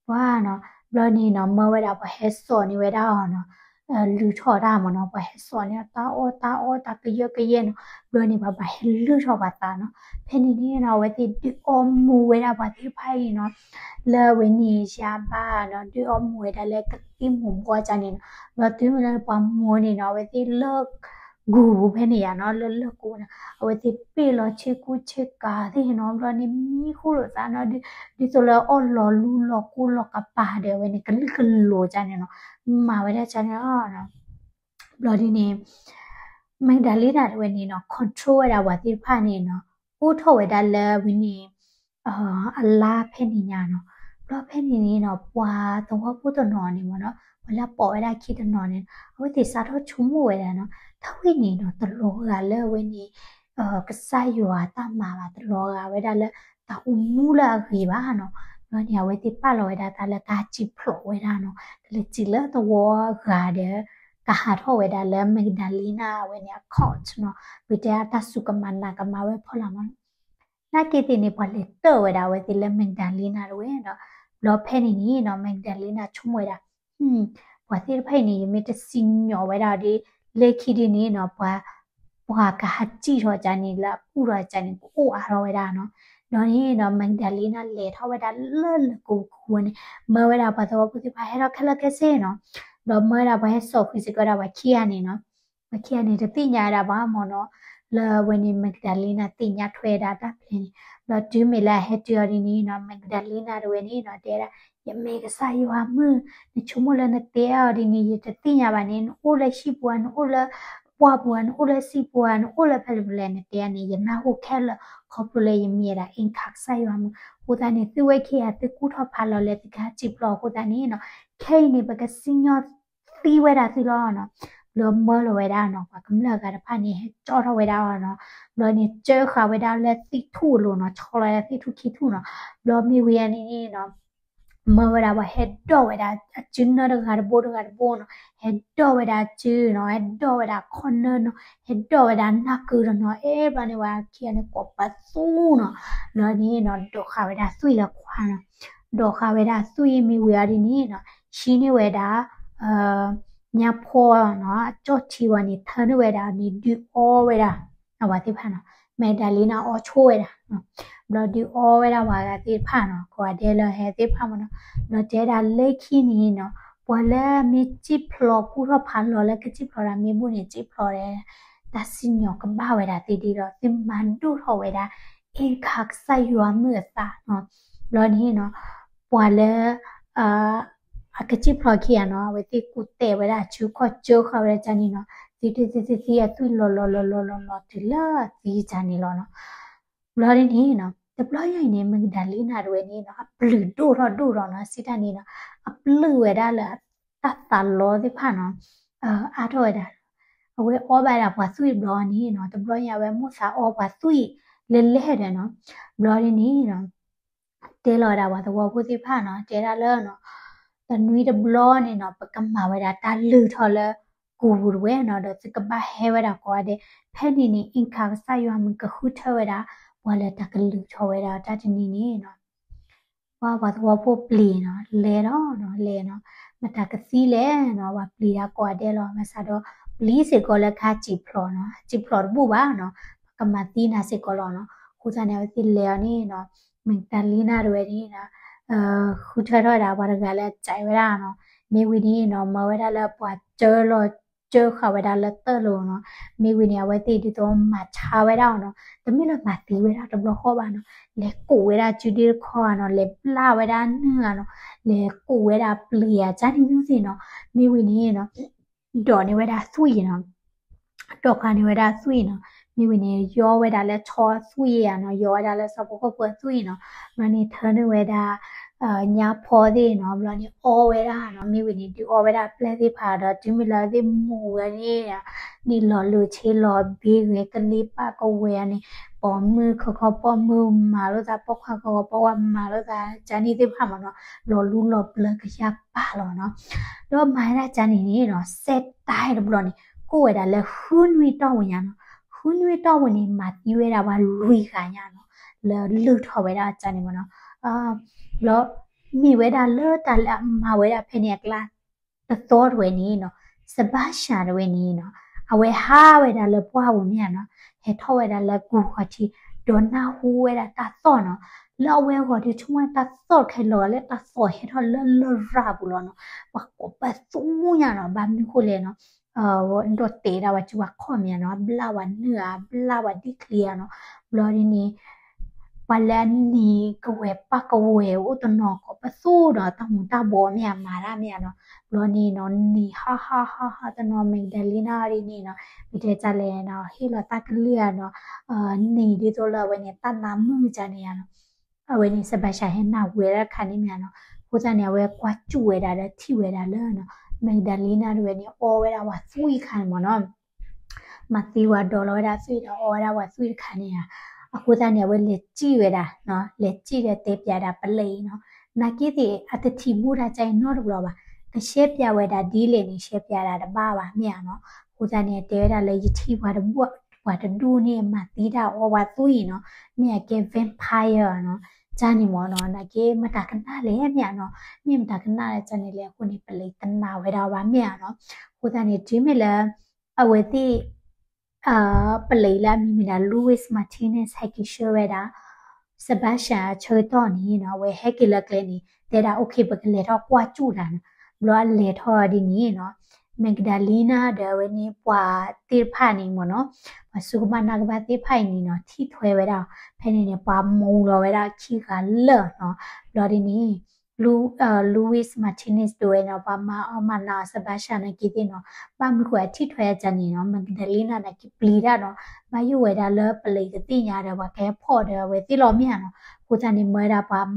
ပှၤနီၤ, ဘျီန့ၣ်နီၤ မၢဝဲဒၣ်ပှၤဟဲစိာ်န့ၢ်ဝဲဒၣ်အီၤနီၤ, လုၢ်ထီၣ်တၢ်မ့ၢ်နီၤ, ပှၤဟဲစိာ်န့ၢ်အီၤတၢ်အီၣ်တၢ်အီတၢ်ကယၢကယဲနီၤ, ဘျီန့ၣ်ပှၤဘၣ်ဟဲလုၢ်ထီၣ်ပှၤသးနီၤ, ဖဲန့ၣ်န့ၣ်နီၤ အဝဲသ့ၣ်ဒုးအီမူၤဝဲဒၣ်ပှၤသ့ၣ်တဖၣ်အံၤနီၤ, လၢအဝဲန့ၣ်ယၤဘၣ်နီၤ, ဒုးအီမူၤဝဲဒၣ်လၢကသံၣ်မူၤဘှီးကန့ၣ်နီၤ, ဘျီတုၤမ့ၢ်လၢပှၤမူၤန့ၣ်နီၤ အဝဲသ့ၣ်လၢ ကူၤဖဲန့ၣ်ယါနီၤ, လၢလၢၢ်ကူၤန့ၣ် အဝဲသ့ၣ်ပ့ၢ်လီၤဆ့ကူဆ့ကၤသ့ၣ်နီၤ, ဘျီန့ၣ်မံဃူလိာ်သးနီၤ, ဒ်သိးလၢအီၣ်လီၤလူလီၤကူလီၤကပၤဒီး အဝဲန့ၣ် ကလုာ်ကလိၤကန့ၣ်နီၤ, မၤဝဲဒၣ်ကန့ၣ်လီၤ. ဘျီဒ်န့ၣ် Magdalena တဝဲန့ၣ်နီၤ control ဝဲဒၣ်ပှၤသ့ၣ်တဖၣ်န့ၣ်နီၤ, အိၣ်ထီၣ်ဝဲဒၣ်လၢဝဲန့ၣ် အလါဖဲန့ၣ်ညါနီၤ. ဘျီဖဲန့ၣ်န့ၣ်နီၤ ပှၤသဝီဖိတနီၤန့ၣ်မ့ၢ်နီၤ, ပှၤလၢအပိာ်ဝဲဒၣ်ခံတနီၤန့ၣ် အဝဲသ့ၣ်စးထီၣ်ဆိကမိၣ်ဝဲဒၣ်နီၤ, တၢ်ဝဲန့ၣ်နီၤ တလီၤဂာ်လၢအဝဲန့ၣ် ကစၢ်ယွၤတၢ်မၤဘၣ်, တလီၤဂာ်ဝဲဒၣ်လၢတၢ်အိၣ်မူလၢအဂ့ၤဘၣ်နီၤ. ဘျီန့ၣ် အဝဲသ့ၣ်ပာ်လီၤဝဲဒၣ်တၢ်လၢကဟးစံၣ်ဖျိးဝဲဒၣ်နီၤ, ကလဲၤစံၣ်လၢသဝီအဂၤဒီး ကဟးထီၣ်ဝဲဒၣ်လၢ Magdalena အဝဲန့ၣ် account နီၤ, ပတဲအတၢ်စူၢ်ကမၤနာ်ကမၤဝဲဖီလာ်မးနီၤ. နာ်က့သ့ၣ်န့ၣ် ပှၤလဲၤတၢၢ်ဝဲဒၣ်အဝဲသ့ၣ်လၢ Magdalena တဝဲဒီး ဘျီဖဲန့ၣ်န့ၣ်နီၤ Magdalena ဆိကမိၣ်ဝဲဒၣ် ပှၤသ့ၣ်တဖၣ်အံၤန့ၣ် ယမ့ၢ်တစံၣ်ညီၣ်ဝဲဒၣ်ဒီး လၢခံဒ်န့ၣ်နီၤ ပှၤ ပှၤကဟးစံၣ်ထီၣ်ကန့ၣ် လၢအကူၣ်ထီၣ်ကန့ၣ် ကအိၣ်အါထီၣ်ဝဲဒၣ်နီၤ. ဒီးန့ၣ်နီၤ Magdalena လဲၤထီၣ်ဝဲဒၣ်လၢလၢၢ်ကူၤဝဲန့ၣ် မၢဝဲဒၣ်ပှၤသဝီဖိသ့ၣ်တဖၣ်ဟဲထီၣ်ခဲလၢာ်ခဲဆ့နီၤ. ဒီးမၢဝဲဒၣ်ပှၤဟဲစိာ်ဃုာ်စ့ၢ်ကီးဝဲဒၣ်ပှၤခံဂၤန့ၣ်နီၤ. ပှၤခံဂၤန့ၣ် တသ့ၣ်ညါဝဲဒၣ်ဘၣ်မ့ၢ်နီၤ, လၢအဝဲန့ၣ် Magdalena သ့ၣ်ညါထွဲဒၣ်တၢ်ဖျဲးန့ၣ်, ဒီးတုၤမ့ၢ်လၢအဟဲတုၤအီၤဒ်န့ၣ်နီၤ Magdalena တဝဲန့ၣ်နီၤ တဲဒၣ် ယမ့ၢ်ကစၢ်ယွၤမုၣ်, နဆိကမိၣ်လၢနတဲအီၤဒ်န့ၣ် ယတသ့ၣ်ညါဘၣ်န့ၣ်, နအိၣ်လၢဟံၣ်ပူၤဧါ, နအိၣ်လၢပှၢ်ပူၤဧါ, နအိၣ်လၢစံၣ်ပူၤဧါ, နအိၣ်လၢဖဲလဲၣ်ဖဲလဲၣ် နတဲန့ၣ် ယနၢ်ဟူခဲလၢာ်, ခီဖျိလၢယမ့ၢ်ဝဲဒၣ် Inca ကစၢ်ယွၤမုၣ်, အဃိသတးန့ၣ် သုဝဲခံဂၤသုကူၣ်ထီၣ်ဖးလီၤလၢသုကဟးစံၣ်ဖျိးအဃိသတးန့ၣ်နီၤ, ခဲအံၤန့ၣ် ပကစံၣ်ညီၣ် သံဝဲဒၣ်သုလီၤနီၤ. ဘျီမၢလီၤဝဲဒၣ်နီၤ ပှၤကမျၢၢ်အဂၤတဖၣ်န့ၣ် ဟဲကၠီထီၣ်ဝဲဒၣ်အီၤနီၤ. ဘျီန့ၣ် ကၢဃာ်ဝဲဒၣ်လၢသံၣ်ထူၣ်အလိၤနီၤ, ဆီလီၤဝဲဒၣ်သံၣ်ထူၣ်ခံထူၣ်နီၤ. ဘျီမ့ၢ်ဝံၤအန့ၣ်နီၤ မၢဝဲဒၣ်ပှၤဟဲဒိးဝဲဒၣ်အစုနၢတဂၤတဘိတဂၤတဘိနီၤ, ဟဲဒိးဝဲဒၣ်အစုနီၤ, ဟဲဒိးဝဲဒၣ်ခီၣ်နၢနီၤ, ဟဲဒိးဝဲဒၣ်နၢ်ကုၢ်တနီၤ, အဲ ဘျီန့ၣ် ပှၤခံဂၤန့ၣ် ကိးပသူနီၤ. ဘျီန့ၣ်နီၤ ဒိးဃာ်ဝဲဒၣ်သွံၣ်လၢခွါနီၤ. ဒိးဃာ်ဝဲဒၣ်သွံၣ်မ့ၢ်ဝံၤအီၤဒ်န့ၣ်နီၤ, ဟံးန့ၢ်ဝဲဒၣ် ညါဖီနီၤ အကၠီၣ်ထံဝဲန့ၣ် ထၢန့ၢ်ဝဲဒၣ်န့ၣ် ဒုးအီဝဲဒၣ် အဝဲသ့ၣ်တဖၣ်နီၤ, Magdalena အီဆိဝဲဒၣ် ဘျီဒုးအီဝဲဒၣ်ပှၤဂၤသ့ၣ်တဖၣ်နီၤ, ကိးဂၤဒဲးလၢဟဲသ့ၣ်တဖၣ်မ့ၢ်နီၤ. ဘျီတဲဒၣ်လၢခံန့ၣ်နီၤ ပှၤလၢမ့ၢ်စံၣ်ဖျိးကူၣ်ထီၣ်ဖးလီၤလၢကစံၣ်ဖျိးဒၣ်မ့ၢ်ဘူၣ်န့ၣ် စံၣ်ဖျိးဒီး တၢ်စံၣ်ညီၣ်ကဘၣ်ဝဲဒၣ်သ့ဒ်ဒီး သုမၤဒိၣ်ထီၣ်ဝဲဒၣ် Inca ကစၢ်ယွၤမုၣ်အသးနီၤ. ဘျီန့ၣ်နီၤ ပှၤလၢ အကစံၣ်ဖျိးခံဂၤနီၤ အဝဲသ့ၣ်ကူၣ်တဲာ်ဝဲဒၣ်အစုခီၣ်ကၢဃာ်ဝဲဒၣ်ကန့ၣ်နီၤ, သံသံသံသံသံအသွံၣ်လီၤလီၤလီၤလီၤလီၤလီၤ တုၤလၢသံကန့ၣ်လီၤနီၤ. ဘျီဒ်န့ၣ်နီၤ တဘျီယၤအံၤန့ၣ် Magdalena တဝဲန့ၣ်နီၤ အပျုၢ်ဒိၣ်ထီၣ်ဒိၣ်ထီၣ်နီၤ စံးတၢ်န့ၣ်နီၤ အပျုၢ်ဝဲဒၣ်လၢတၢ်သးလီသ့ၣ်တဖၣ်နီၤ အါထီၣ်ဝဲဒၣ် အဝဲအီဘၣ်ဒၣ်ပှၤသွံၣ်ဘျီန့ၣ်နီၤ တဘျီယၤအဝဲမိၢ်သးအီပှၤသွံၣ်လဲၤလဲၤဒီးနီၤ ဘျီဒ်န့ၣ်နီၤ တဲလီၤဝဲဒၣ်ပှၤသဝီဖိသ့ၣ်တဖၣ်နီၤ တဲဒၣ်လၢနီၤ တနွံတဘျီန့ၣ်နီၤ ပကမၤဝဲဒၣ်တၢ်လုၢ်ထီၣ်လၢကူၤပူၤတဝဲနီၤ ဒီးသုကဘၣ်ဟဲဝဲဒၣ်ကိးဂၤဒဲး ဖဲန့ၣ်န့ၣ် Inca ကစၢ်ယွၤမုၣ်ကဃုထၢဝဲဒၣ် ပှၤလၢတၢ်ကလုၢ်ထီၣ်ဝဲဒၣ်တၢ်တနံၤန့ၣ်နီၤ ပှၤပှၤသဝီဖိပျံၤနီၤ လဲၤလီၤနီၤ လဲၤနီၤ မတၤကသံလဲၣ်နီၤ ပှၤပျံၤဒၣ်ကိးဂၤဒဲးလီၤ ဘၣ်ဆၣ်ဒီး ပျံၤစ့ၢ်ကီးလၢကဟးစံၣ်ဖျိးနီၤ စံၣ်ဖျိးတဘူၣ်ဘၣ်နီၤ ပကမၤသံနၤစ့ၢ်ကီးလီၤနီၤ အဃိသတးန့ၣ် အဝဲသ့ၣ်လဲၤအီၤန့ၣ်နီၤ Magdalena တဝဲန့ၣ်နီၤ ဃုထၢထီၣ်ဝဲဒၣ်ပှၤတဂၤလၢအစဲးဝဲဒၣ်နီၤ မ့ၢ်ဝံၤန့ၣ်နီၤ မၢဝဲဒၣ်လၢပှၤကၢလီၤ ကၢဃာ်ဝဲဒၣ်လၢသၢလိၤနီၤ မ့ၢ်ဝံၤန့ၣ် အဝဲသ့ၣ်ဒ်သိးမၤဆါဝဲဒၣ်အီၤနီၤ တမ့ၢ်လၢမၤသံဝဲဒၣ်တဘျီဃီဘၣ်နီၤ လဲၤကိးဝဲဒၣ်စုဒ့တခီဧါနီၤ လဲၤဘျၣ်ဝဲဒၣ်နုာ်ဧါနီၤ လဲၤကိးဝဲဒၣ်ပျံၤဧါ ကန့ၣ်မ့ၢ်သ့ၣ်နီၤ မ့ၢ်ဝံၤန့ၣ်နီၤ ဒိးန့ၢ်ဝဲဒၣ်သွံၣ်နီၤ ဒိးဃာ်န့ၢ်ဝဲဒၣ်သွံၣ်နီၤ မ့ၢ်ဝံၤန့ၣ် ယီဝဲဒၣ်လၢဆီသွံၣ်ဧါနီၤ ယီဝဲဒၣ်လၢဆီဖိခိၣ်ဖိသွံၣ်နီၤ ဘျီန့ၣ်ထၢန့ၢ်ဝဲဒၣ် ညါဖီသ့ၣ်နီၤ ဘျီန့ၣ်အီဝဲဒၣ်နီၤ မ့ၢ်ဝံၤန့ၣ် ဒုးအီဝဲဒၣ်အပျဲၢ်သ့ၣ်တဖၣ်ဒီး တုၤမ့ၢ်လၢသ့ၣ်မူဝဲန့ၣ် န့ၣ်လီၤလိၤဆ့လီၤဘ့ဂဲၤကလံၤပာ်ကဝဲၤန့ၣ် ပိာ်မုၣ်ခီခီပိာ်မုၣ်မၤလိာ်သး ပိာ်ခွါခီခီပိာ်ခွါမၤလိာ်သး ကန့ၣ်သ့ၣ်တဖၣ်မ့ၢ်နီၤ လီၤလူလီၤပျၢၤကယၢ်ပာ်လီၤနီၤ ဒီးမၤဝဲဒၣ်ကန့ၣ်န့ၣ်နီၤ စဲးတၢ်တဘျီန့ၣ် ကိးဝဲဒၣ်လၢဃုနွံတီၢ်ဝဲညါနီၤ ဃုနွံတီၢ်ဝဲန့ၣ် မၤသံဝဲဒၣ်ပှၤလွံၢ်ဂၤညါနီၤ လၢလုၢ်ထီၣ်ဝဲဒၣ်ကန့ၣ်မ့ၢ်နီၤ ဘျီ မ့ၢ်ဝဲဒၣ်လၢတၢ်လၢအမၤဝဲဒၣ်ဖဲန့ၣ်အကျါ တသီတဝဲန့ၣ်နီၤ စဘၢၡၤတဝဲန့ၣ်နီၤ အဝဲဟးဝဲဒၣ်လၢပှၢ်ပူၤမ့ၢ်ဧါနီၤ ဟဲထီၣ်ဝဲဒၣ်လၢကူၢ်ဂီၤထံး ဒီးနၢ်ဟူဝဲဒၣ်တၢ်သီၣ်နီၤ လၢအဝဲဂီၤဒုးဆိကမိၣ်တၢ်သီၣ်ခဲလၢာ်လၢတၢ်သီၣ်ဟဲထီၣ်လၢလရာ်ပူၤလီၤနီၤ ပှၤကိးပသူညါနီၤ ဘၣ်မနုၤဃိလဲၣ်နီၤ ဒီးတဲဒၣ်ဝဲစုပှၤခီၣ်မ့ၢ်ဧါနီၤ ဘျၣ်ဝဲနုာ်ဧါ ဘျၣ်ဝဲဒံၣ်ချံဧါနီၤ ဘျီဒ်န့ၣ် ပှၤလၢအနံၤကဝဲၤပၢ်ကဝဲၤအိၣ်တနီၤကိးပသူဒီးတၢ်မူၤတၢ်ဘှီးမ့ၢ်ဧါမၤတၢ်မ့ၢ်ဧါနီၤ ဘျီန့ၣ်နီၤ နံၤဟါဟါဟါဟါတနီၤ Magdalena ဒ်န့ၣ်နီၤ ပတဲတၢ်လဲၣ်နီၤ ဟ့ၣ်လီၤတၢ်ကလုၢ်ဧါနီၤ နံၤဒ်သိးလၢအဝဲန့ၣ် တၢ်နါမုၢ်ကန့ၣ်ဧါနီၤ အဝဲန့ၣ် စဘၢၡၤဟဲနၢ်ဟူဝဲဒၣ်တခါန့ၣ်မ့ၢ်ဧါနီၤ အဃိသတးန့ၣ် အဝဲကွၢ်စူၣ်ဝဲဒၣ်ဒီးထံၣ်ဝဲဒၣ်လၢနီၤ Magdalena တဝဲန့ၣ် အီဝဲဒၣ်ပှၤသွံၣ်တခါန့ၣ်မ့ၢ်နီၤ မၤသံဝဲဒီးလီၤဝဲဒၣ်သွံၣ်ဒီးအီဝဲဒၣ်ပှၤသွံၣ်တခါန့ၣ်ဧါ အဃိသတးန့ၣ် အဝဲလဲၤစံၣ်ဝဲဒၣ်နီၤ လဲၤစံၣ်ဒီးတဲပၠးဒၣ်ပလံးအံၤနီၤ နာ်က့သ့ၣ်အတထံၣ်ဘူၣ်တၢ်ကၢအံၤနီတဘျီဘၣ် ကရှဲပၠးဝဲဒၣ်ဒ်လဲၣ်န့ၣ် ရှဲပၠးဒၣ်တဘၣ်ဘၣ်မ့ၢ်ဧါနီၤ အဃိသတးန့ၣ် တဲဝဲဒၣ်လၢယထံၣ်ပှၤတဒူၣ် ပှၤတဒူၣ်န့ၣ် မၤသံတၢ်အီပှၤသွံၣ်အံၤနီၤ မ့ၢ်အကဲ vampire နီၤ ကန့ၣ်မ့ၢ်နီၤ နာ်က့မတၤကနၣ်လဲၣ်မ့ၢ်ဧါနီၤ မ့ၢ်မတၤကနၣ်လဲၣ်ကန့ၣ်လဲၣ် အဃိန့ၣ် ပလံးတနာ်ဝဲဒၣ်ဘၣ်မ့ၢ်ဧါနီၤ အဃိသတးန့ၣ် တုၤမ့ၢ်လၢ အဝဲသ့ၣ် ပလံးလၢအမံၤမ့ၢ်ဒၣ် Luis Martinez ဟဲက့ၤဆှၢဝဲဒၣ် Sebastian အဆၢကတီၢ်န့ၣ်နီၤ အဝဲဟဲက့ၤလၢကျဲန့ၣ် တဲဒၣ် okay ပကလဲၤထီၣ်ကွၢ်စူၣ်တၢ်နီၤ ဘျီအလဲၤထီၣ်ဒ်န့ၣ်နီၤ Magdalena ဒီးအဝဲန့ၣ်ပှၤသ့ၣ်တဖၣ်န့ၣ်မ့ၢ်နီၤ ပှၤစိကမၣ်နၢ်ကဘၣ်သ့ၣ်တဖၣ်အံၤန့ၣ်နီၤ ထံၣ်ထွဲဝဲဒၣ် ဖဲန့ၣ်န့ၣ် ပှၤမူလီၤဝဲဒၣ်ခံဂၤလၢာ်နီၤ ဘျီဒ်န့ၣ် Luis Martinez ဒိးဝဲနီၤ ပှၤမၤအီၣ်မၤနးအီၤ Sebastian နာ်က့သ့ၣ်နီၤ ဘၣ်မနုၤဃိအထံၣ်ထွဲအကန့ၣ်နီၤ Magdalena နာ်က့ပျံၤတၢ်နီၤ ဘၣ်ယိၣ်ဝဲဒၣ်လၢပလံးကသ့ၣ်ညါဒီး ပှၤကဟဲဖီၣ်ဒီးအဝဲသ့ၣ်လီၤမ့ၢ်ဧါနီၤ အဃိသတးန့ၣ် မၢဝဲဒၣ်ပှၤ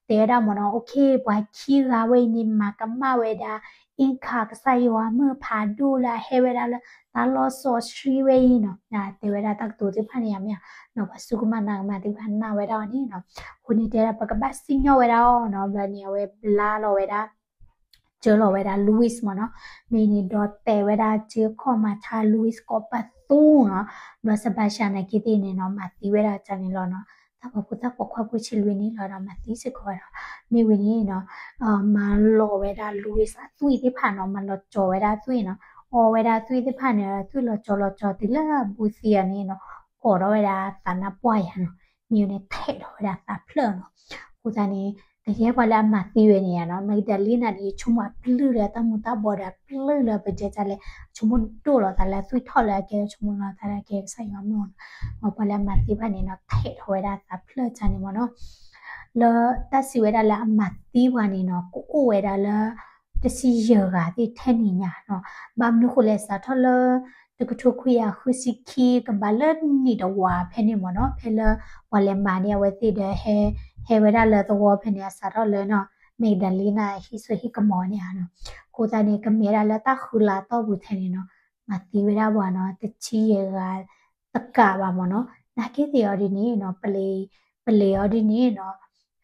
တဲဝဲဒၣ်မ့ၢ်နီၤ okay ပှၤခံဂၤဝဲအံၤန့ၣ် မၤကမၣ်ဝဲဒၣ် Inca ကစၢ်ယွၤမုၣ်ဖးဒိၣ်လၢအဟဲဝဲဒၣ်လၢတၢ်လီၢ်စီဆှံဝဲအံၤနီၤ တဲဝဲဒၣ်တၢ်ကတိၤသ့ၣ်တဖၣ်န့ၣ်မ့ၢ်ဧါနီၤ ပှၤစိကမၣ်နၢ်ကမၣ်သ့ၣ်တဖၣ်နာ်ဝဲဒၣ်အီၤန့ၣ်နီၤ အဃိန့ၣ်တဲဒၣ် ပကဘၣ်စံၣ်ညီၣ်ဝဲဒၣ်အီၤနီၤ ဘျီန့ၣ် အဝဲဘျါလီၤဝဲဒၣ် စၢလီၤဝဲဒၣ် Luis မ့ၢ်နီၤ မ့ၢ်န့ၣ်ဒီးတဲဝဲဒၣ်စ့ခီၣ်မၤထါ Luis ကိးပသူနီၤ ဘျီ Sebastian နာ်က့သ့ၣ်န့ၣ်နီၤ မၤသံဝဲဒၣ်ကန့ၣ်လီၤနီၤ တၢ်ပိာ်ဖိသၣ်ပိာ်ခွါဖိဆံးလွံၢ်န့ၣ်လီၤဒီး မၤသံစ့ၢ်ကီးဝဲဒီး မ့ၢ်ဝံၤန့ၣ်နီၤ မၤလီၤဝဲဒၣ် Luis အသွံၣ်သ့ၣ်တဖၣ်နီၤ မၤလီၤကၠီၤဝဲဒၣ်အသွံၣ်နီၤ အီဝဲဒၣ်အသွံၣ်သ့ၣ်တဖၣ်န့ၣ် သွံၣ်လီၤကၠီၤလီၤကၠီၤတုၤလၢအဘူးသံအီၤန့ၣ်နီၤ ကိးထီၣ်ဝဲဒၣ်သးနါပှၢ်ယၤနီၤ မ့ၢ်ဝဲန့ၣ်ထဲးထီၣ်ဝဲဒၣ်သးဖျၢၣ်နီၤ အဃိသတးန့ၣ် ကယဲၢ်ပှၤလၢအမၤသံဝဲန့ၣ်နီၤ Magdalena န့ၣ် ယဆိကမိၣ်အပျုၢ်လၢတၢ်မူၤတၢ်ဘှီးဒီး အပျုၢ်လၢပတဲတၢ်လဲၣ် ဆိကမိၣ်ဒိၣ်လီၤသးလၢအသွံၣ်ထီၣ်လၢအကဲ ဆိကမိၣ်လီၤသးလၢအကဲကစၢ်ယွၤမုၣ်နီၤ ပှၤလၢအမၤသံဘၣ်န့ၣ်နီၤ ထဲးထီၣ်ဝဲဒၣ်သးဖျၢၣ်ကန့ၣ်မ့ၢ်နီၤ လၢတၢ်စံးဝဲဒၣ်လၢအမၤသံပှၤန့ၣ်နီၤ ကအိၣ်ဝဲဒၣ်လၢ တဆံယဲၢ်ဂၤသ့ၣ်ထဲန့ၣ်ညါနီၤ ဘၣ်မနုၤဃိလဲၣ် စးထီၣ်လၢ တကထိခွံကယၤဃုဆံခံ ကဘၣ်လၢနံၣ်တဝာ်ဖဲန့ၣ်မ့ၢ်နီၤ ဖဲလၢပှၤလဲၤမၤန့ၢ်အဝဲသ့ၣ်ဒီး ဟဲဝဲဒၣ်လၢသဝီဖဲန့ၣ် အစးထီၣ်လၢနီၤ Magdalena ဟံးစိဟံးကမီၤန့ၣ်ဧါနီၤ အဃိသတးန့ၣ် ကမ့ၢ်ဝဲဒၣ်လၢတၢ်ဃုလၤတီၢ်ပူၤထဲန့ၣ်နီၤ မၤသံဝဲဒၣ်ပှၤနီၤ တဆံယဲၢ်ဂၤ တကးဘၣ်မ့ၢ်နီၤ နာ်က့သ့ၣ်အီၤဒ်န့ၣ်နီၤ ပလံး ပလံးအီၤဒ်န့ၣ်နီၤ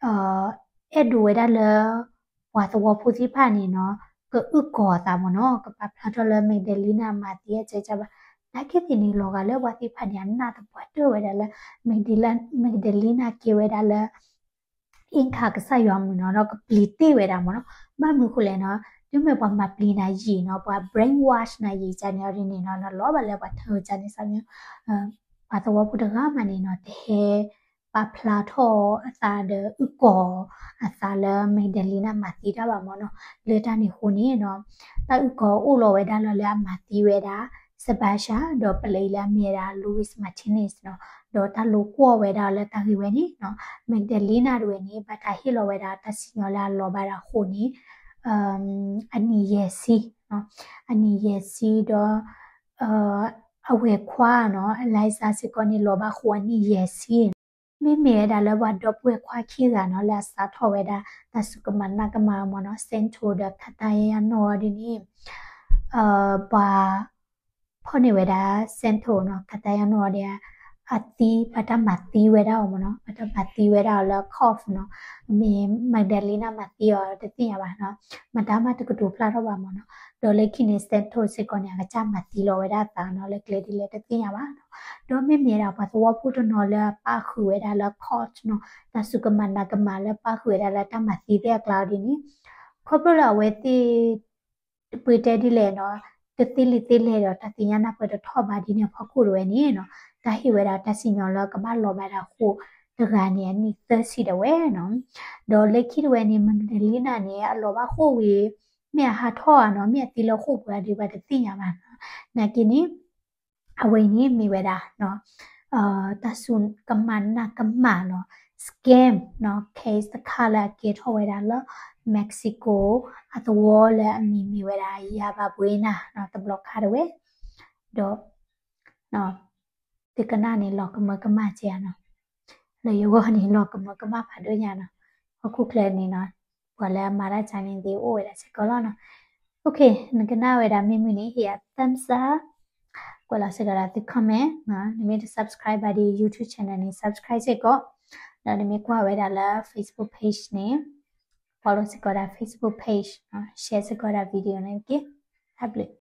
အဲၣ်ဒိးဝဲဒၣ်လၢ ပှၤသဝီဖိသ့ၣ်တဖၣ်န့ၣ်နီၤ ကအုၣ်ကီၤအသးမ့ၢ်နီၤ ကပာ်ဖျါထီၣ်လၢ Magdalena မၤသံအစဲးကဘၣ် နာ်က့သ့ၣ်န့ၣ် လီၤဂာ်လၢပှၤသ့ၣ်တဖၣ်န့ၣ် အနၢ်တပှၢ်တၢၢ်ဝဲဒၣ်လၢ Magdalena ကဲဝဲဒၣ်လၢ Inca ကစၢ်ယွၤမုၣ်နီၤ ဒီးကပျံၤတ့ၢ်ဝဲဒၣ်မ့ၢ်နီၤ ဘၣ်မနုၤဃိလဲၣ်နီၤ တုၤမ့ၢ်ပှၤမၤပျံၤနၤယံာ်နီၤ ပှၤ brainwash နၤယံာ်ကန့ၣ်အီၤဒ်န့ၣ်နီၤ နလီၤဘၣ်လၢပှၤထၢကန့ၣ်စ့ၢ်မ့ၢ် ပှၤသဝီဖိတဂၤမးန့ၣ်နီၤ တဟဲ ပာ်ဖျါထီၣ်အသးဒီးအုၣ်ကီၤအသးလၢ Magdalena မၤသံတၢ်ဘၣ်မ့ၢ်နီၤ လၢတၢ်န့ၣ်အဃိန့ၣ်နီၤ တၢ်အုၣ်ကီၤအိၣ်လီၤဝဲဒၣ်လီၤလၢအမၤသံဝဲဒၣ် Sebastian ဒီးပလံးလၢအမ့ၢ်ဝဲဒၣ် Luis Martinez နီၤ ဒီးတၢ်လိာ်ကွီၢ်ဝဲဒၣ်လၢတၢ်ဂ့ၢ်ဝဲန့ၣ်နီၤ Magdalena တဝဲန့ၣ် ဘၣ်တၢ်ဟ့ၣ်လီၤဝဲဒၣ်တၢ်စံၣ်ညီၣ်လၢအလီၤဘၣ်ဒၣ်အဃိန့ၣ် အနံၣ်ယဲၢ်ဆံ အနံၣ်ယဲၢ်ဆံဒီး အဝဲခွါနီၤ Eliza စ့ၢ်ကီးန့ၣ် လီၤဘၣ်ဃိးအနံၣ်ယဲၢ်ဆံနီၤ မ့မ့ၢ်ဝဲဒၣ်လၢပှၤဒီပုၢ်ဝဲၢ်ခွါခံဂၤနီၤ လၢအစးထီၣ်ဝဲဒၣ် တၢ်စူၢ်ကမၣ်နာ်ကမၣ်မ့ၢ်နီၤ Santo ဒီး Catayano ဒ်န့ၣ် ပှၤ ဖီၣ်န့ၢ်ဝဲဒၣ် Santo နီၤ Catayano ဒီး အသံ ဘၣ်တၢ်မၤသံဝဲဒၣ်အီၤမ့ၢ်နီၤ ဘၣ်တၢ်မၤသံဝဲဒၣ်အီၤလၢ cough နီၤ မ့ၢ် Magdalena မၤသံအီၤတသ့ၣ်ညါဘၣ်နီၤ မတၤမးတကတိၤဖျါထီၣ်ဘၣ်မ့ၢ်နီၤ ဒီးလၢခံန့ၣ် Santo စ့ၢ်ကီးန့ၣ် အကစၢ်မၤသံလီၤဝဲဒၣ်အသးနီၤ လၢကျဲဒ်လဲၣ်တသ့ၣ်ညါဘၣ်နီၤ ဒီးမ့မ့ၢ်ဒၣ်ပှၤသဝီဖိတနီၤလၢအပၣ်ဃုာ်ဝဲဒၣ်လၢ cult နီၤ တၢ်စူၢ်ကမၣ်နာ်ကမၣ်လၢပၣ်ဃုာ်ဝဲဒၣ်လၢတၢ်မၤသံသ့ၣ်အကျါအီၤဒ်န့ၣ် ခီဖျိလၢအဝဲသ့ၣ် တပှ့ၤတဲဒ်လဲၣ်နီၤ တသ့လံာ်သ့လဲၢ်ဒီးတၢ်သ့ၣ်ညါနၢ်ပၢၢ်တထီၣ်ဘးဒ်န့ၣ်အဖီခိၣ်တဝဲန့ၣ်နီၤ တၢ်ဟ့ၣ်ဝဲဒၣ်တၢ်စံၣ်ညီၣ်လၢကဘၣ်လီၤဘၣ်ဒၣ်ဃိာ်တဂၤန့ၣ် အနံၣ်သၢဆံတဝဲနီၤ ဒီးလၢခံတဝဲန့ၣ် Magdalena န့ၣ် အလီၤဘၣ်ဃိာ်ဝံၤ မ့ၢ်အဟးထီၣ်ဧါနီၤ မ့ၢ်အသံလၢဃိာ်ပူၤဧါဒံး ပှၤတသ့ၣ်ညါဘၣ်နီၤ နာ်က့န့ၣ် အဝဲအံၤန့ၣ်မ့ၢ်ဝဲဒၣ် တၢ်စူၢ်ကမၣ်နာ်ကမၣ်နီၤ scam နီၤ case တခါလၢအကဲထီၣ်ဝဲဒၣ်လၢ Mexico အသဝီလၢအမံၤမ့ၢ်ဝဲဒၣ် Yerba Buena နီၤ တဘျီခါတဝဲ ဒီး သုကနၣ်န့ၣ် လီၤကမၢကမၣ်ကဲနီၤ လၢယဂီၢ်န့ၣ် လီၤကမၢကမၣ်ဖးဒိၣ်ညါနီၤ ဟီၣ်ခိၣ်ချၢန့ၣ်နီၤ ပှၤလၢအမၤတၢ်ကန့ၣ်သ့ၣ်အိၣ်ဝဲဒၣ်စ့ၢ်ကီးလီၤနီၤ OK နကနၣ်ဝဲဒၣ်မ့ၢ်မုာ်န့ၣ် ဟ့ၣ်ယၤ thumbs up ကွဲးလီၤစ့ၢ်ကီးဒၣ်သု comment နမ့ၢ်တ subscribe ဘၣ်ဒံး YouTube channel န့ၣ် subscribe စ့ၢ်ကီး ဒီးနမ့ၢ်ကွၢ်ဝဲဒၣ်လၢ Facebook page န့ၣ် follow စ့ၢ်ကီးဒၣ် Facebook page share စ့ၢ်ကီးဒၣ် video န့ၣ်တက့ၢ် တၢ်ဘျုး